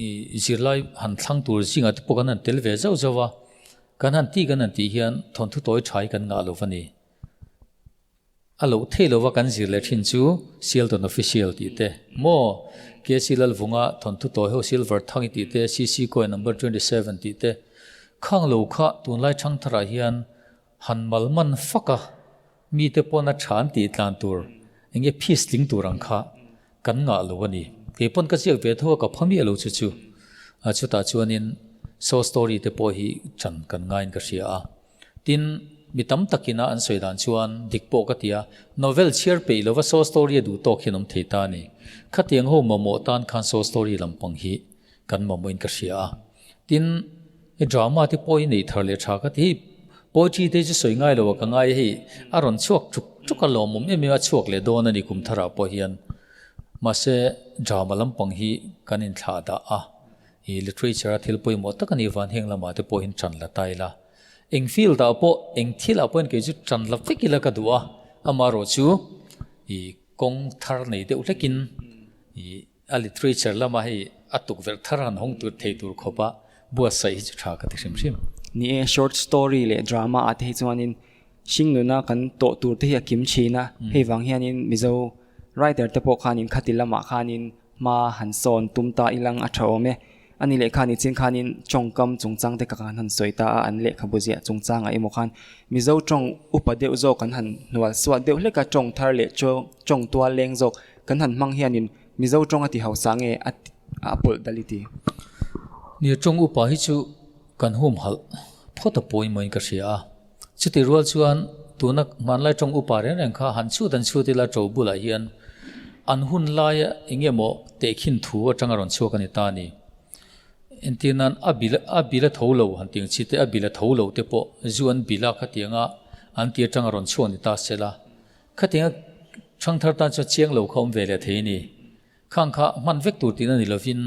I zirlai han thlang tur zingah te pawh kan han tel ve zauh zauh a, kan han tih kan han tih hian thawnthu tawi tha hi kan ngah lo va ni. A loh theih lova kan zir leh thin chu Sheldon Official tih te maw, KC Lalvunga thawnthu tawi ho Silver Thangi tih te, CC Coin Number 27 tih te, khang lo kha tunlai thangtharah hian han mal man fak a, mite pawn a tha an tih tlan tur enge phis tling tur ang kha Kan ngah lo a ni. Kei pawn ka ziak ve tho a, ka pha miah lo chu chu. A chutah chuanin short story te pawh hi ṭan kan ngaiin ka hria a. Tin, mi tam takin a an sawi dan chuan dik pawh ka ti a, novel chhiar peih lova short story a duh tawk hian awm thei ta a ni. Khatiang ho mamawh tan khan short story lampang hi kan mamawhin ka hria a. Tin, he drama te pawh hi nei thar leh tha ka ti. Hei poetry te chu sawi ngai lo a ka ngai a, hei a rawn chhuak tuk tuk a lawmawm em em a chhuak leh dawn a ni kum tharah pawh hian. Mahse drama lampang hi kan inthlah dah a, i literature a thil pawimawh tak a nih vang heng lamah te pawh hian tan la ta ila. Eng field ah pawh eng thil ah pawh hian kei chu tan la vek ila ka duh a, amaherawh chu i kawng thar nei deuh hlekin i A literature lama hei a tukverh thar han hawng tur thei tur khawpa buatsaih hi chu tha ka ti hrim hrim. Ni e, short story leh drama ah te hi chuanin hringnuna kan tawh tur te hi a kim thin a, hei vang hianin Mizo writer te pawh khanin khati lamah khanin hma han sawn tum ta ilang a tha awm e. Ani leh khan ichin khanin tawngkam chungchang te ka kan han sawi ta a, an lehkhabu ziah chungchang ah emaw khan Mizo tawng upa deuh zawk kan han hnual suat deuh hlek a, tawng thar leh tawng tual leng zawk kan han hmang hianin Mizo tawng a ti hausa nge a a pawlh dal i ti? Nia tawng upa hi chu kan humhalh phawt a pawimawhin ka hria a, chutih rual chuan tuna hmanlai tawng upa reng reng kha han chhut an chhut ila to bulah hian an hun laia eng nge maw tehkhin thu atanga rawn chhuak a ni ta a ni. Entir nan a bil a bil a tho lo han tih ang chi te a bil a tho lo te pawh zu an bil a khatianga an ti atanga rawn chhuak ni ta se la. Khatianga thangthar tan chuan chiang lo kha awm ve leh thei a ni. Khang kha hman vek tur tihna ni lovin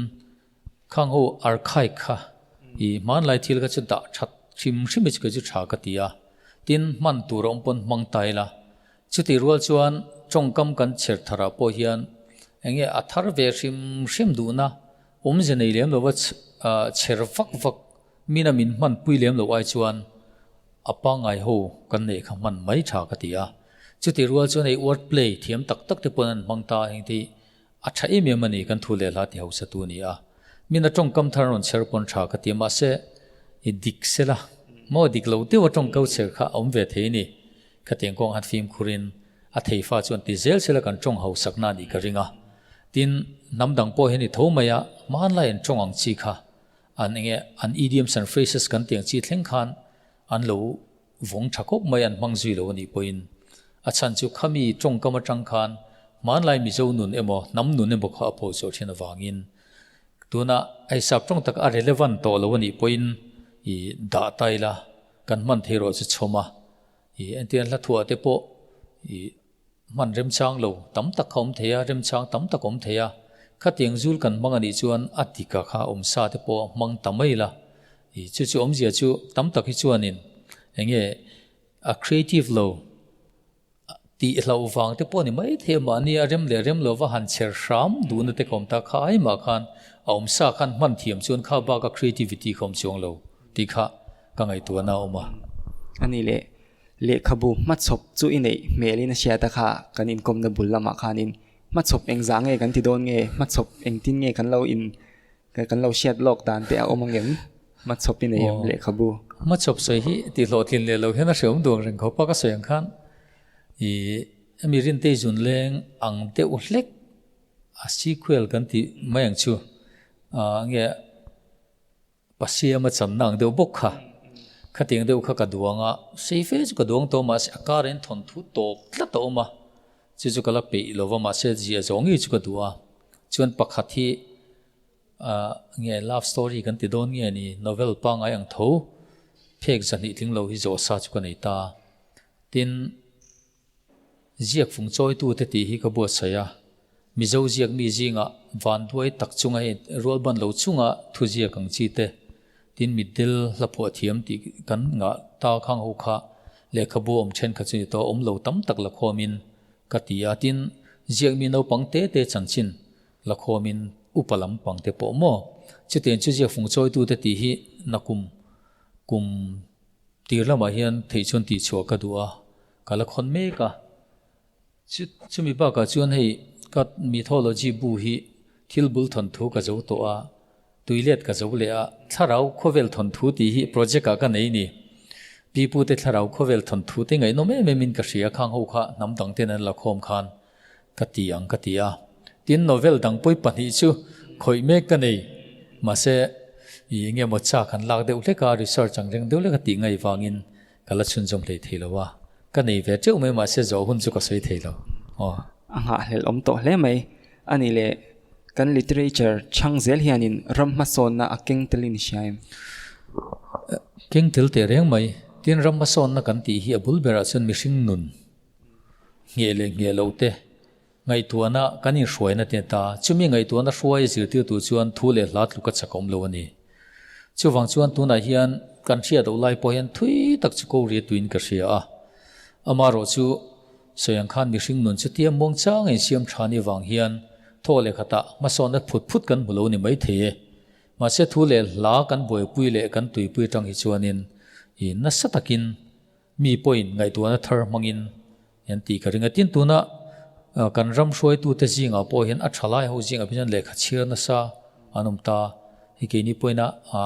khang ho archive kha i hmanlai thil kha chu dah that hrim hrim hi chu kei chu tha ka ti a. Tin, hman tur a awm pawn hmang ta ila. Chutih rual chuan tawngkam kan chher tharah pawh hian eng nge a thar ve hrim hrim duhna awmze nei lem lova chher vak vak Mina min hman pui lem lo ai chuan a pangngai ho kan neih kha hman mai tha ka ti a. Chutih rual chuan hei word play thiam tak tak te pawn an hmang ta a, heng te hi a tha em em a ni kan thu leh hla ti hausa tu a ni a. Mina tawngkam thar an rawn chher pawn tha ka ti a, mahse i dik sela maw dik lo deuh a tawngkau chher kha a awm ve thei a ni. Khatiang kawng han fimkhurin a theifa chuan ti zel sela kan tawng hausakna a nih ka ring a. Tin, hnam dang pawh hian i tho mai a, hmanlai an tawng ang chi kha An enge an idioms and phrases kan tiang chi thleng khan an lo vawng tha khawp mai an hmang zui lo a nih pawhin a chhan chu khami tawngkam atang khan hmanlai Mizo nun emaw hnam nun emaw kha a pho chhuah thin avangin tuna hei sap tawng tak a relevant tawh lo a nih pawhin i dah ta ila. Kan hman thei rawh chu chhawm a. I entir hla thuah te pawh i hman remchang lo tam tak kha awm thei a, remchang tam tak awm thei a. Khatiang zul kan hmang a nih chuan a dik a kha awm sa te pawh hmang ta mai la. I chu chu awmzia chu tam tak hi chuanin enge a creative lo Tih hlauh vang te pawh a ni maithei a, mahni a rem leh rem lova han chher hram duhna te ka awm ta kha ai mah khan a awm sa khan hman thiam chuan kha bak a creativity kha awm chuang lo tih kha ka ngaihtuahna a awm a. A ni leh, lehkhabu hmachhawp chu i neih hmelin a hriat a kha kan inkawmna bul lamah khanin hmachhawp engzah nge kan ti dawn nge, hmachhawp engtin nge kan lo in Kan lo hriat lawk dan te a awm angem? Hmachhawp i nei em lehkhabu? Hmachhawp sawi hi tih hlawhtlin leh lo hian a hreawm duang reng khawp a ka sawi ang khan i hemi Rintei zun leng ang deuh hlek a sequel kan tih mai ang chu nge Pasiama channa ang deuh bawk kha khatiang deuh kha ka duang a, sei fe chu ka duang tawh mahse a kar in thawnthu tawp tlat a awm a. Chu chu ka la peih lo va mahse ziah zawng ngei chu ka duh a, chuan pakhat hi ah nge love story kan ti dawn nge ni novel pangngai ang tho phek zahnih tling lo hi zawh sa chu ka nei ta. Tin, ziak fung chawitu te tih hi ka buatsaih a, Mizo ziak mi zingah vanduai tak chunga hei rualban lo chunga thu ziak ang chi te, tin mitdel hla phuah thiam tih kan ngah ta khang ho kha lehkhabu awm thenkhat chu ni tawh awm lo tam tak la khawmin ka ti a, tin ziakmi naupang te te chanchin la khawmin upa lampang te pawh maw chutiang chu ziak fung chawitute tih hi nakum kum tir lamah hian theih chuan tihchhuah ka duh a, ka la khawn mek a. Chumi bakah chuan hei ka mythology bu hi thil bul thawnthu ka zo tawh a, tuilet ka zo leh a, thlarau khawvel thawnthu tih hi project ah ka nei ni. Pi pu te thlarau khawvel thawnthu te ngaihnawm em em in ka hria khang ho kha hnam dang ten an la khawm khan ka ti ang ka ti a. Tin novel dang pawi pahnih chu khawih mek ka nei. Mahse i enge maw chak han lak deuh hlek a, research ang reng deuh hlek a tih ngaih vangin Ka la chhunzawm hlei thei lo a, ka nei ve teuh mai mahse zawh hun chu ka sawi thei lo. Aw. A nghahhlelh awm tawh hle mai. A nih leh kan literature chhang zel hianin ram hmasawnna a keng telin i hria em? Keng tel teh reng mai. Tin ram hmasawnna kan tih hi a bul berah chuan mihring nun ngheh leh ngheh loh te ngaihtuahna kan inhruaina te ta. Chumi ngaihtuahna hruai zirtirtu chuan thu leh hla tluk a chakawm lo a ni. Chuvang chuan tunah hian kan hriat loh lai pawh hian thui tak chu ko ri tuin ka hria a. Amaherawh chu sawi ang khan mihring nun chu tia muang chang a insiam tha ni vang hian thaw leh khatah hmasawnna phut phut kan hmu lo ni maithei e. Mahse thu leh hla kan buaipui leh kan tuipui atang hi chuanin i nasa takin Mi pawhin ngaihtuahna thar hmangin an tih ka ring a. Tin, tuna kan ram hruaitute zingah pawh hian a tha lai ho zingah pawh hian lehkha chhiar nasa an awm ta. Hei keini pawhin a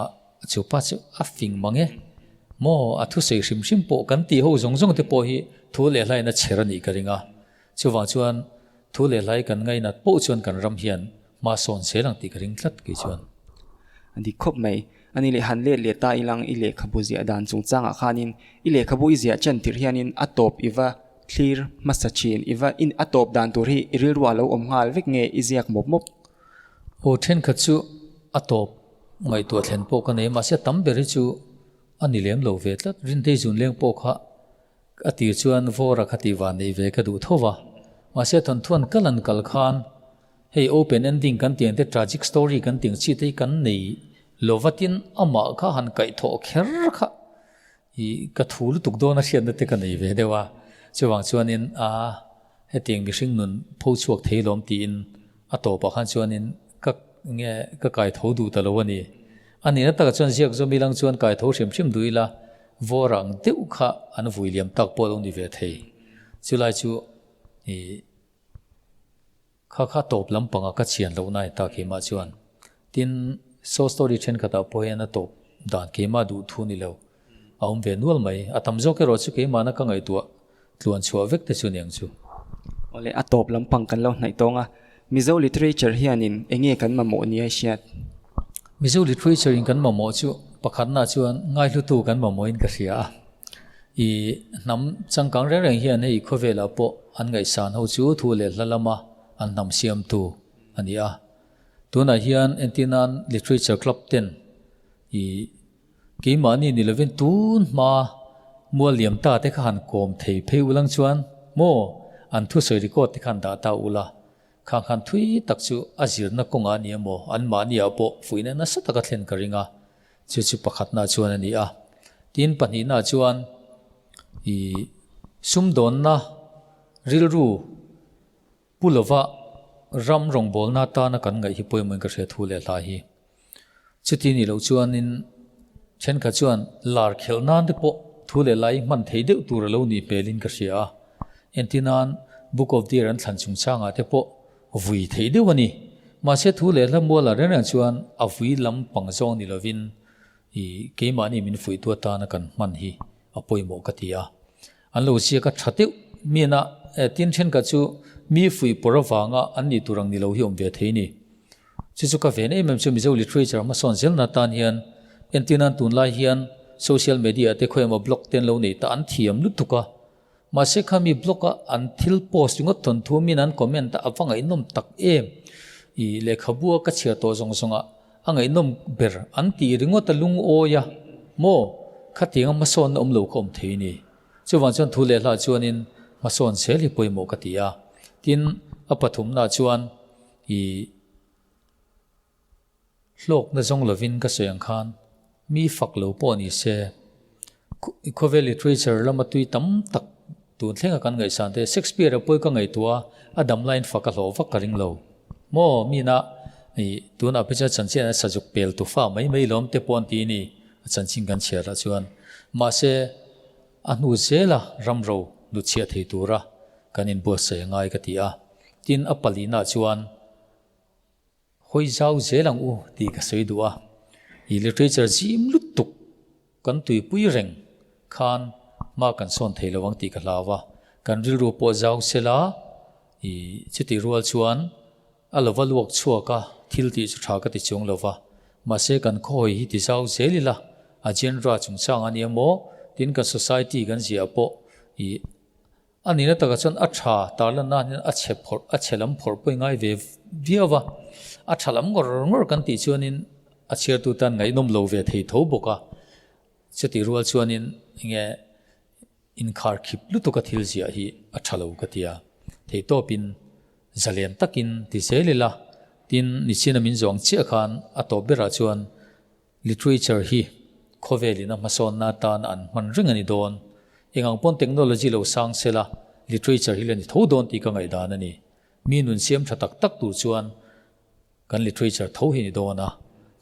chu pa chu a fing mang e. Maw a thusawi hrim hrim pawh kan tih ho zawng zawng te pawh hi thu leh hlaiin a chher a nih ka ring a. Chuvang chuan thu leh hlai kan ngainat pawh chuan kan ram hian hma sawn zel ang tih ka ring tlat kei chuan. A dik khawp mai. Ani leh han let leh ta ilang i lehkhabu ziah dan chungchangah khanin i lehkhabu i ziah chen tirh hianin a tawp i va thlir hmasa thin, i va in a tawp dan tur hi i rilru a lo awm nghal vek nge i ziak mawp mawp? Aw thenkhat chu a tawp ngaihtuah thlen pawh ka nei a, mahse tam ber hi chu a ni lem lo ve tlat. Rintei zunleng pawh kha A tir chuan Vawra kha tih van neih ve ka duh tho va, mahse thawnthuan kal an kal khan hei open ending kan tih ang te tragic story kan tih ang chi te hi kan nei lo va tin amah kha han kaihthawh kher kha i ka thu lutuk dawn a hriatna te ka nei ve deuh a, chuvang chuanin a hetiang mihring nun pho chhuak thei lawm tiin a tawpah khan chuanin ka nge ka kaitho duh ta lo a ni. A nihna takah chuan ziak zawm ilang chuan kaitho hrim hrim duh ila Vawr ang deuh kha an vui liam tak pawh a lo ni ve thei. Chulai chu i kha kha tawp lampanga ka chhian lohna a ni ta keimah chuan. Tin, short story thenkhatah pawh hian a tawp dan keimah duh thu ni lo a awm ve nual mai. A tam zawk erawh chu keimahna ka ngaihtuah tluan chhuah vek te chu niang chu. Awle, a tawp lampang kan lo hnaih tawng a. Mizo literature hianin eng nge kan mamawh nia i hriat? Mizo literature in kan mamawh chu pakhatna chuan ngaihlutu kan mamawhin ka hria a. I hnam changkang reng reng hian hei khawvelah pawh an ngaihsan ho chu thu leh hla lama an hnam siamtu a ni a. Tunah hian entirnan literature club ten i. Keimahni ni lovin tun hma mual liam ta te kha han kawm thei phei ulang chuan maw an thusawi record te khan dah ta ula, khang khan thui tak chu a zirna kawngah a ni emaw anmahni ah pawh fuihna nasa taka thlen ka ring a, chu chu pakhatna chuan a ni a. Tin pahnihna chuan ih sumdawnna rilru Pu lova ram rawngbawlna atana kan ngaih hi pawimawhin ka hria thu leh hla hi. Chuti nih loh chuanin thenkhat chuan lar khelh nan te pawh thu leh hla hi hman thei deuh tur a lo nih hmelin ka hria a. Entir nan Book of Deer an thlan chungchangah te pawh vui thei deuh a ni. Mahse thu leh hla mualah reng reng chuan a vui lam pang zawng ni lovin i keimahni min fuihtu atana kan hman hi a pawimawh ka ti a. An lo ziak a tha deuh mian a, tin thenkhat chu mi fuih pawr avanga an nih tur ang ni lo hi awm ve thei ni. Chu chu ka ven em em chu Mizo literature hmasawn zelna tan hian entir nan tunlai hian social media te khawi emaw blog te an lo nei ta an thiam lutuk a, mahse kha mi blog a an thil post ringawt thawnthu min an comment a a va ngaihnawm tak em i lehkhabu a ka chhiar tawh zawng zawng ah A ngaihnawm ber an tih ringawt a lungawi a, maw? Khatianga hmasawnna awm lo kha awm thei ni. Chuvang chuan thu leh hlah chuanin hmasawn zel hi pawimawh ka ti a. Tin, a pathumna chuan i hlawkna zawng lovin ka sawi ang khan mi fak lo pawh ni se, khawvel literature lama tui tam tak tun thlenga kan ngaihsan te Shakespeare-a pawi ka ngaihtuah a, a dam laiin fak a hlawh vak ka ring lo. Maw, mina i tunah phei chuan chanchin a sazuk pel tu fa mai mai lawm te pawh an ti a ni, a chanchin kan chhiar lah chuan. Mahse, a hnu zela ramro hnutchhiah thei tura kan inbuatsaih a ngai ka ti a. Tin, a palinah chuan. Hawi zau zel ang u tih ka sawi duh a, i literature zim lutuk kan tuipui reng khan hma kan sawn thei lo ang tih ka hlau a, kan rilru pawh zau sela i chutih rual chuan a lova luak chhuak a thil tih chu tha ka ti chuang lo va, mahse kan khawhawi hi ti zau zel ila a genre chungchang a nia maw tin kan society kan ziah pawh i A nihna takah chuan a tha tarlan nan hian a chhe phawrh, a chhe lam phawrh pawh i ngai ve viau va, a tha lam ngawr ngawr kan tih chuanin a chhiartu tan ngaihnawm lo ve thei tho bawk a, chutih rual chuanin enge inkhar khip lutuk a thil ziah hi a tha lo ka ti a, theihtawpin zalen takin ti zel ila, tin nichina min zawng chiah khan a tawp berah chuan Literature hi khawvelin a hmasawnna atan an hman reng a ni dawn. Eng ang pawn technology lo sang sela, literature hi la ni tho dawn tih ka ngaihdan a ni. Mi nun siam tha tak tak tur chuan kan literature tho hi ni dawn a,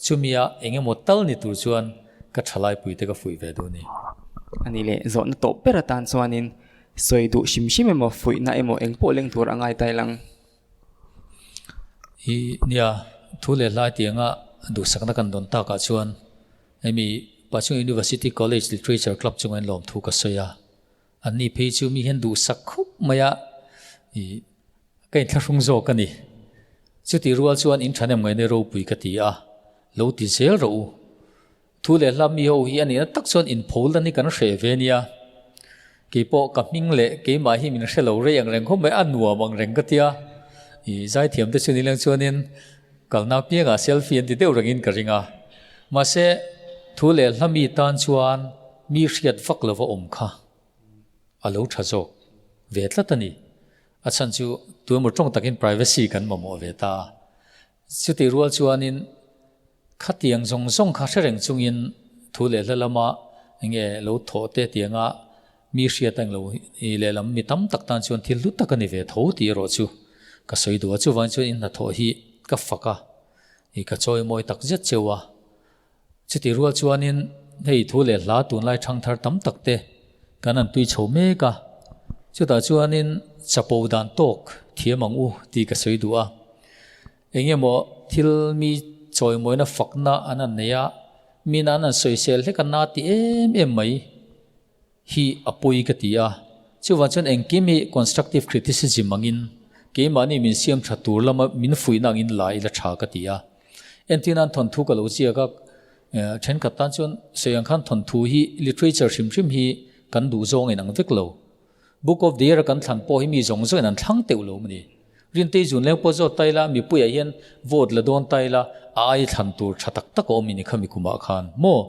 chumia eng emaw tal ni tur chuan ka thalai puite ka fuih ve duh a ni. A ni leh, zawhna tawp ber atan chuanin sawi duh hrim hrim emaw, fuihna emaw eng pawh leng tur a ngai tai lang. I nia, thu leh hlai tianga duhsakna kan dawn takah chuan hemi Pachung University College Literature Club chunga in lawmthu ka sawi a, anni phei chu mi hian duhsak khawp mai a, i ka inthlahrung zawk a ni. Chutih rual chuan in thahnem ngaihna ropui ka ti a, lo ti zel rawh u. Thu leh hla mi ho hi a nihna tak chuan inpho lan hi kan hreh ve nia. Keipawh ka hming leh keimah hi min hre lo rei ang reng khawp mai, a nuam ang reng ka tia. I zaithiam te chu ni leng chuanin kalna piangah selfie an ti deuh rengin ka ring a. Mahse, thu leh hla mi tan chuan mi hriat vak lova awm kha a lo tha zawk ve tlat a ni. A chhan chu tuemaw tawng takin privacy kan mamawh ve ta a. Chutih rual chuanin khatiang zawng zawng kha hre reng chungin thu leh hla lama enge lo thawh te tianga mi hriat ang lo i lehlam mi tam tak tan chuan thil hlu tak a ni ve tho tih erawh chu ka sawi duh a. Chuvangin chuan in hnathawh hi ka fak a, i ka chawimawi tak zet cheu a. Chutih rual chuanin hei thu leh hla tunlai thangthar tam tak te kan an tui chho mek a, chutah chuanin chapo dan tawk thiam ang u tih ka sawi duh a. Eng emaw thil mi chawimawina fakna an an nei a, mina an an sawisel hlek a na ti em em mai hi a pawi ka ti a. Chuvang chuan engkim hi constructive criticism angin keimahni min siam tha tur lama min fuihna angin la ila tha ka ti a. Entir nan thawnthu ka lo ziak a, thenkhat tan chuan sawi ang khan thawnthu hi literature hrim hrim hi kan duh zawng in ang vek lo. Book of the Year a kan thlan pawh hi mi zawng zawngin an thlang teuh lo maw ni. Rintei zun leng pawh zawt ta ila, mipuiah hian vote la dawn ta ila, A ai thlan tur tha tak tak a awm in i khami kumah khan maw?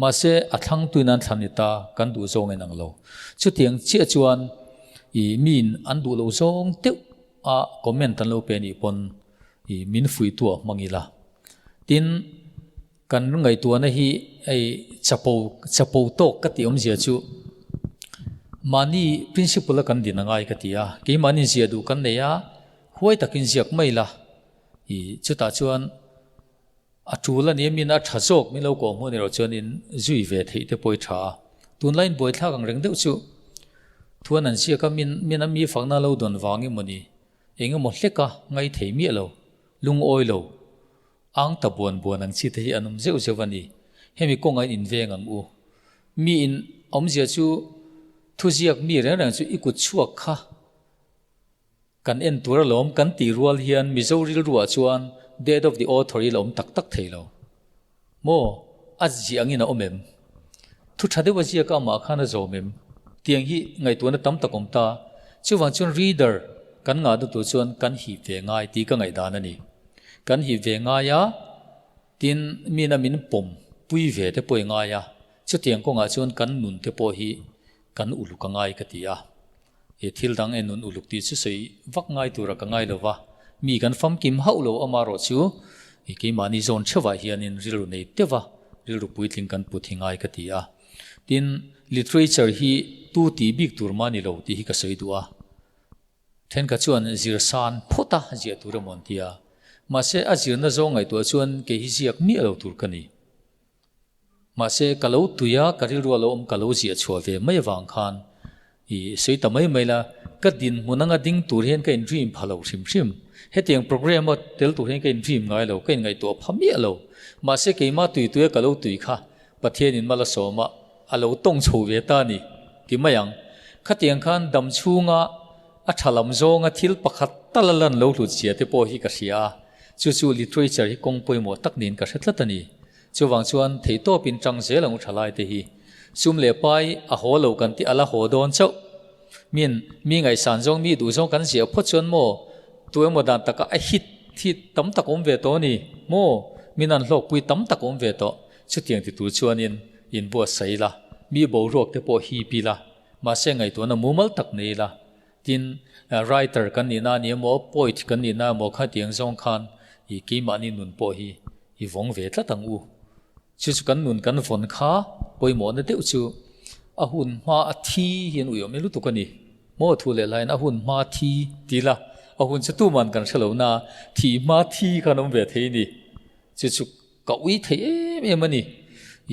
Mahse a thlang tuin an thlan ni ta kan duh zawng in ang lo. Chutiang chiah chuan i miin an duh lo zawng deuh a comment an lo pe nih pawn i min fuihtu ah hmang ila. Tin, kan ngaihtuahna hi hei chapo chapo tawk ka tih awmzia chu mahni principle a kan din a ngai ka ti a. Keimahni ziah duh kan nei a, huai takin ziak mai la. I chutah chuan a tul a ni a, min a tha zawk min lo kawh hmuh erawh chuan in zui ve theih te pawh i tha a. Tunlai in buaithlak ang reng deuh chu thuan an ziak a, min min a mi fakna lo dawn vang emaw ni, eng emaw hlek a ngai thei miah lo, lungawi lo, ang ta buan buan ang chi te hi an awm zeuh zeuh a ni. Hemi kawngah in inveng ang u. Mi in awmzia chu thuziak mi reng reng chu i kut chhuak kha. Kan en tur alawm kan tih rual hian Mizo rilruah chuan death of the author hi la awm tak tak thei lo. Maw? A ziah angin a awm em? Thu tha deuh a ziak a amah khan a zawm em? Tiang hi ngaihtuahna tam tak awm ta. Chuvang chuan reader kan ngah duh tur chuan kan hip ve ngai tih ka ngaihdan a ni. Kan hip ve ngai a, tin mina min pawm pui ve te pawh i ngai a, chutiang kawngah chuan kan nun te pawh hi kan uluk a ngai ka ti a. He thil dang en nun uluk tih chu sawi vak ngai tura ka ngai lo va, mi kan famkim hauh lo amarawh chu i keimahni zawn theuhah hianin rilru nei teuh a, rilru puitling kan put hi ngai ka ti a. Tin, literature hi tu tih bik tur mah ni lo tih hi ka sawi duh a. Thenkhat chuan zir san phawt a ziah tur emaw an ti a, mahse a zirna zawng ngaihtuah chuan kei hi ziak miah lo tur ka ni. Mahse, ka lo tui a, ka rilru a lo awm ka lo ziah chhuah ve mai avang khan i sawi ta mai mai la, ka dinhmun anga ding tur hian ka in dream pha lo hrim hrim. Hetiang program a tel tur hian ka in dream ngai lo, ka in ngaihtuah pha miah lo. Mahse, keimah tui tuia ka lo tui kha Pathianin mal a sawm a, a lo tawng chho ve ta a ni ti mai ang. Khatiang khan dam chhunga a tha lam zawnga thil pakhat tal a lan lo hlut zia te pawh hi ka hria a, chu chu literature hi kawng pawimawh tak niin ka hre tlat a ni. Chuvang chuan theihtawpin tang zel ang u thalai te hi. Sum leh pai a haw lo kan tih a la haw dawn chauh. Min, mi ngaihsan zawng, mi duh zawng kan ziah phawt chuan maw tu emaw dan taka a hit hi tam tak awm ve tawh a ni maw? Min an hlawkpui tam tak awm ve tawh. Chutiang ti tur chuanin inbuatsaih ila, mi boruak te pawh hip ila, mahse ngaihtuahna mumal tak nei ila. Tin, writer kan nihna a ni emaw, poet kan nihna emaw khatiang zawng khan i keimahni nun pawh hi i vawng ve tlat ang u. Chu chu kan nun kan vawn kha pawimawhna deuh chu a hun hma a thi hian uiawm e lutuk a ni. Maw thu leh hlaiin a hun hma thi ti la, a hun chu tuman kan hre lo na, thi hma thi khan awm ve thei a ni. Chu chu ka ui thei em em a ni.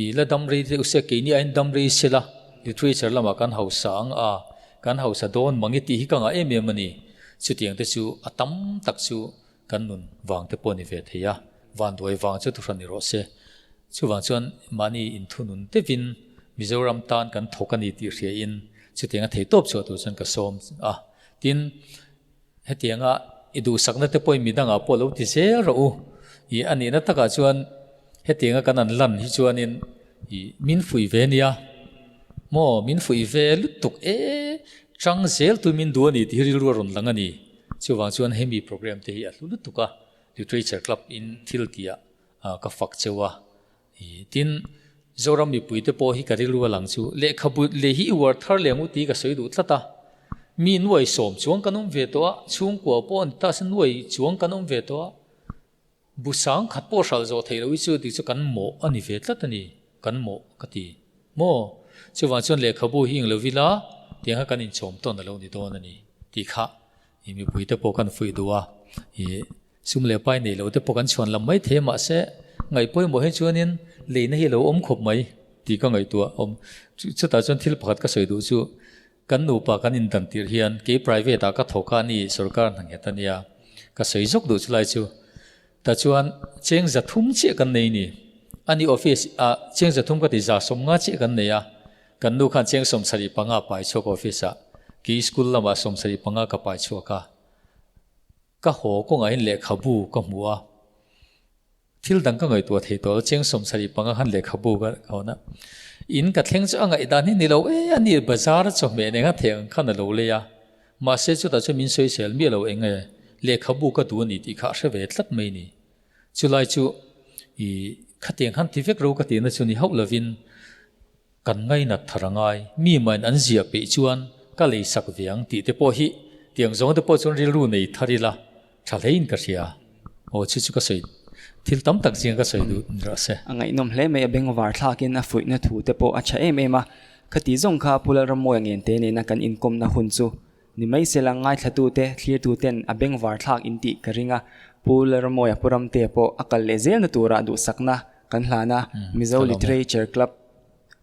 I la dam rei deuh se, keini aiin dam rei se la, literature lamah kan hausa ang a, kan hausa dawn mang i tih hi ka ngah em em a ni. Chutiang te chu a tam tak chu Kan nun vang te pawh ni ve thei a, vanduai vang chu thuhran ni rawh se. Chuvang chuan mahni inthunun deuhin Mizoram tan kan thawk a ni tih hriain chutianga thei tawp chhuah tur chuan ka sawm a. Tin, hetianga i duhsakna te pawhin midangah pawh lo ti zel rawh u. I a nihna takah chuan hetianga kan an lan hi chuanin i min fuih ve nia. Maw min fuih ve lutuk e, chang zel tu min duh a ni tih hi rilru a rawn lang a ni. Chuvang chuan hemi program te hi a hlu lutuk a, Literature Club in thil tih ah ka fak cheu a. Tin, Zoram mipui te pawh hi ka rilru a lang chu lehkhabu leh hi i uar thar leh ang u tih ka sawi duh tlat a. Mi nuai sawm chuang kan awm ve tawh a, chhungkua pawh an ta se nuai chuang kan awm ve tawh a. Bu sang khat pawh hralh zawh theih loh hi chu tih chu kan mawh a ni ve tlat a ni, kan mawh ka ti. Maw? Chuvang chuan lehkhabu hi eng lo ila tiang kha kan inchawm tawn a lo ni dawn a ni tih kha i mipui te pawh kan fuih duh a, i sum leh pai nei lo te pawh kan chhuan lam mai thei a mahse ngaih pawimawh hi chuanin leina hi a lo awm khawp mai tih ka ngaihtuah awm. Chutah chuan thil pakhat ka sawi duh chu Kan nupa kan indan tirh hian kei private ah ka thawk a ni sorkar hna nghet a nia ka sawi zawk duh chulai chu ta chuan cheng za thum chiah kan nei ni ani office ah cheng za thum ka ti za sawm nga chiah kan nei a kan nu khan cheng 75 pai chhuak office ah kei school lamah 75 ka pai chhuak a ka haw kawngah hian lehkhabu ka hmu a. Thil dang ka ngaihtuah thei tawh lo, cheng 75 khan lehkhabu ka hawn a. In ka thleng chu a ngaihdan hi ni lo e, a ni bazar a chawhmeh nen khan thei ang khan a lo lei a. Mahse chutah chuan min sawisel miah lo eng nge lehkhabu ka duh a ni tih kha a hre ve tlat mai ni. Chulai chu. I khatiang khan ti vek ro ka tihna chu ni hauh lovin kan ngainat thar a ngai. Mi mahin an ziah peih chuan ka lei sak ve ang tih te pawh hi tiang zawng te pawh chuan rilru nei thar ila tha hlein ka hria. Aw chu chu ka sawi thil tam tak zing ka sawi duh rawh se. A ngaihnawm hle mai a bengvar thlakin a fuihna thu te pawh a tha em em a. Khati zawng kha Pu Lalramawia ngente nena kan inkawmna hun chu Ni mai sela ngaithlatute, thlirtuten a bengvar thlak in tih ka ring a, Pu Lalramawia Pu Ramtea pawh a kal leh zelna turah duhsakna kan hlan a, Mizo Literature Club,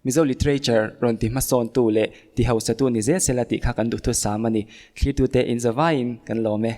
Mizo Literature rawn ti hmasawntu leh ti hausatu ni zel sela tih kha kan duhthusam a ni. Thlirtute in zavaiin kan lawm e.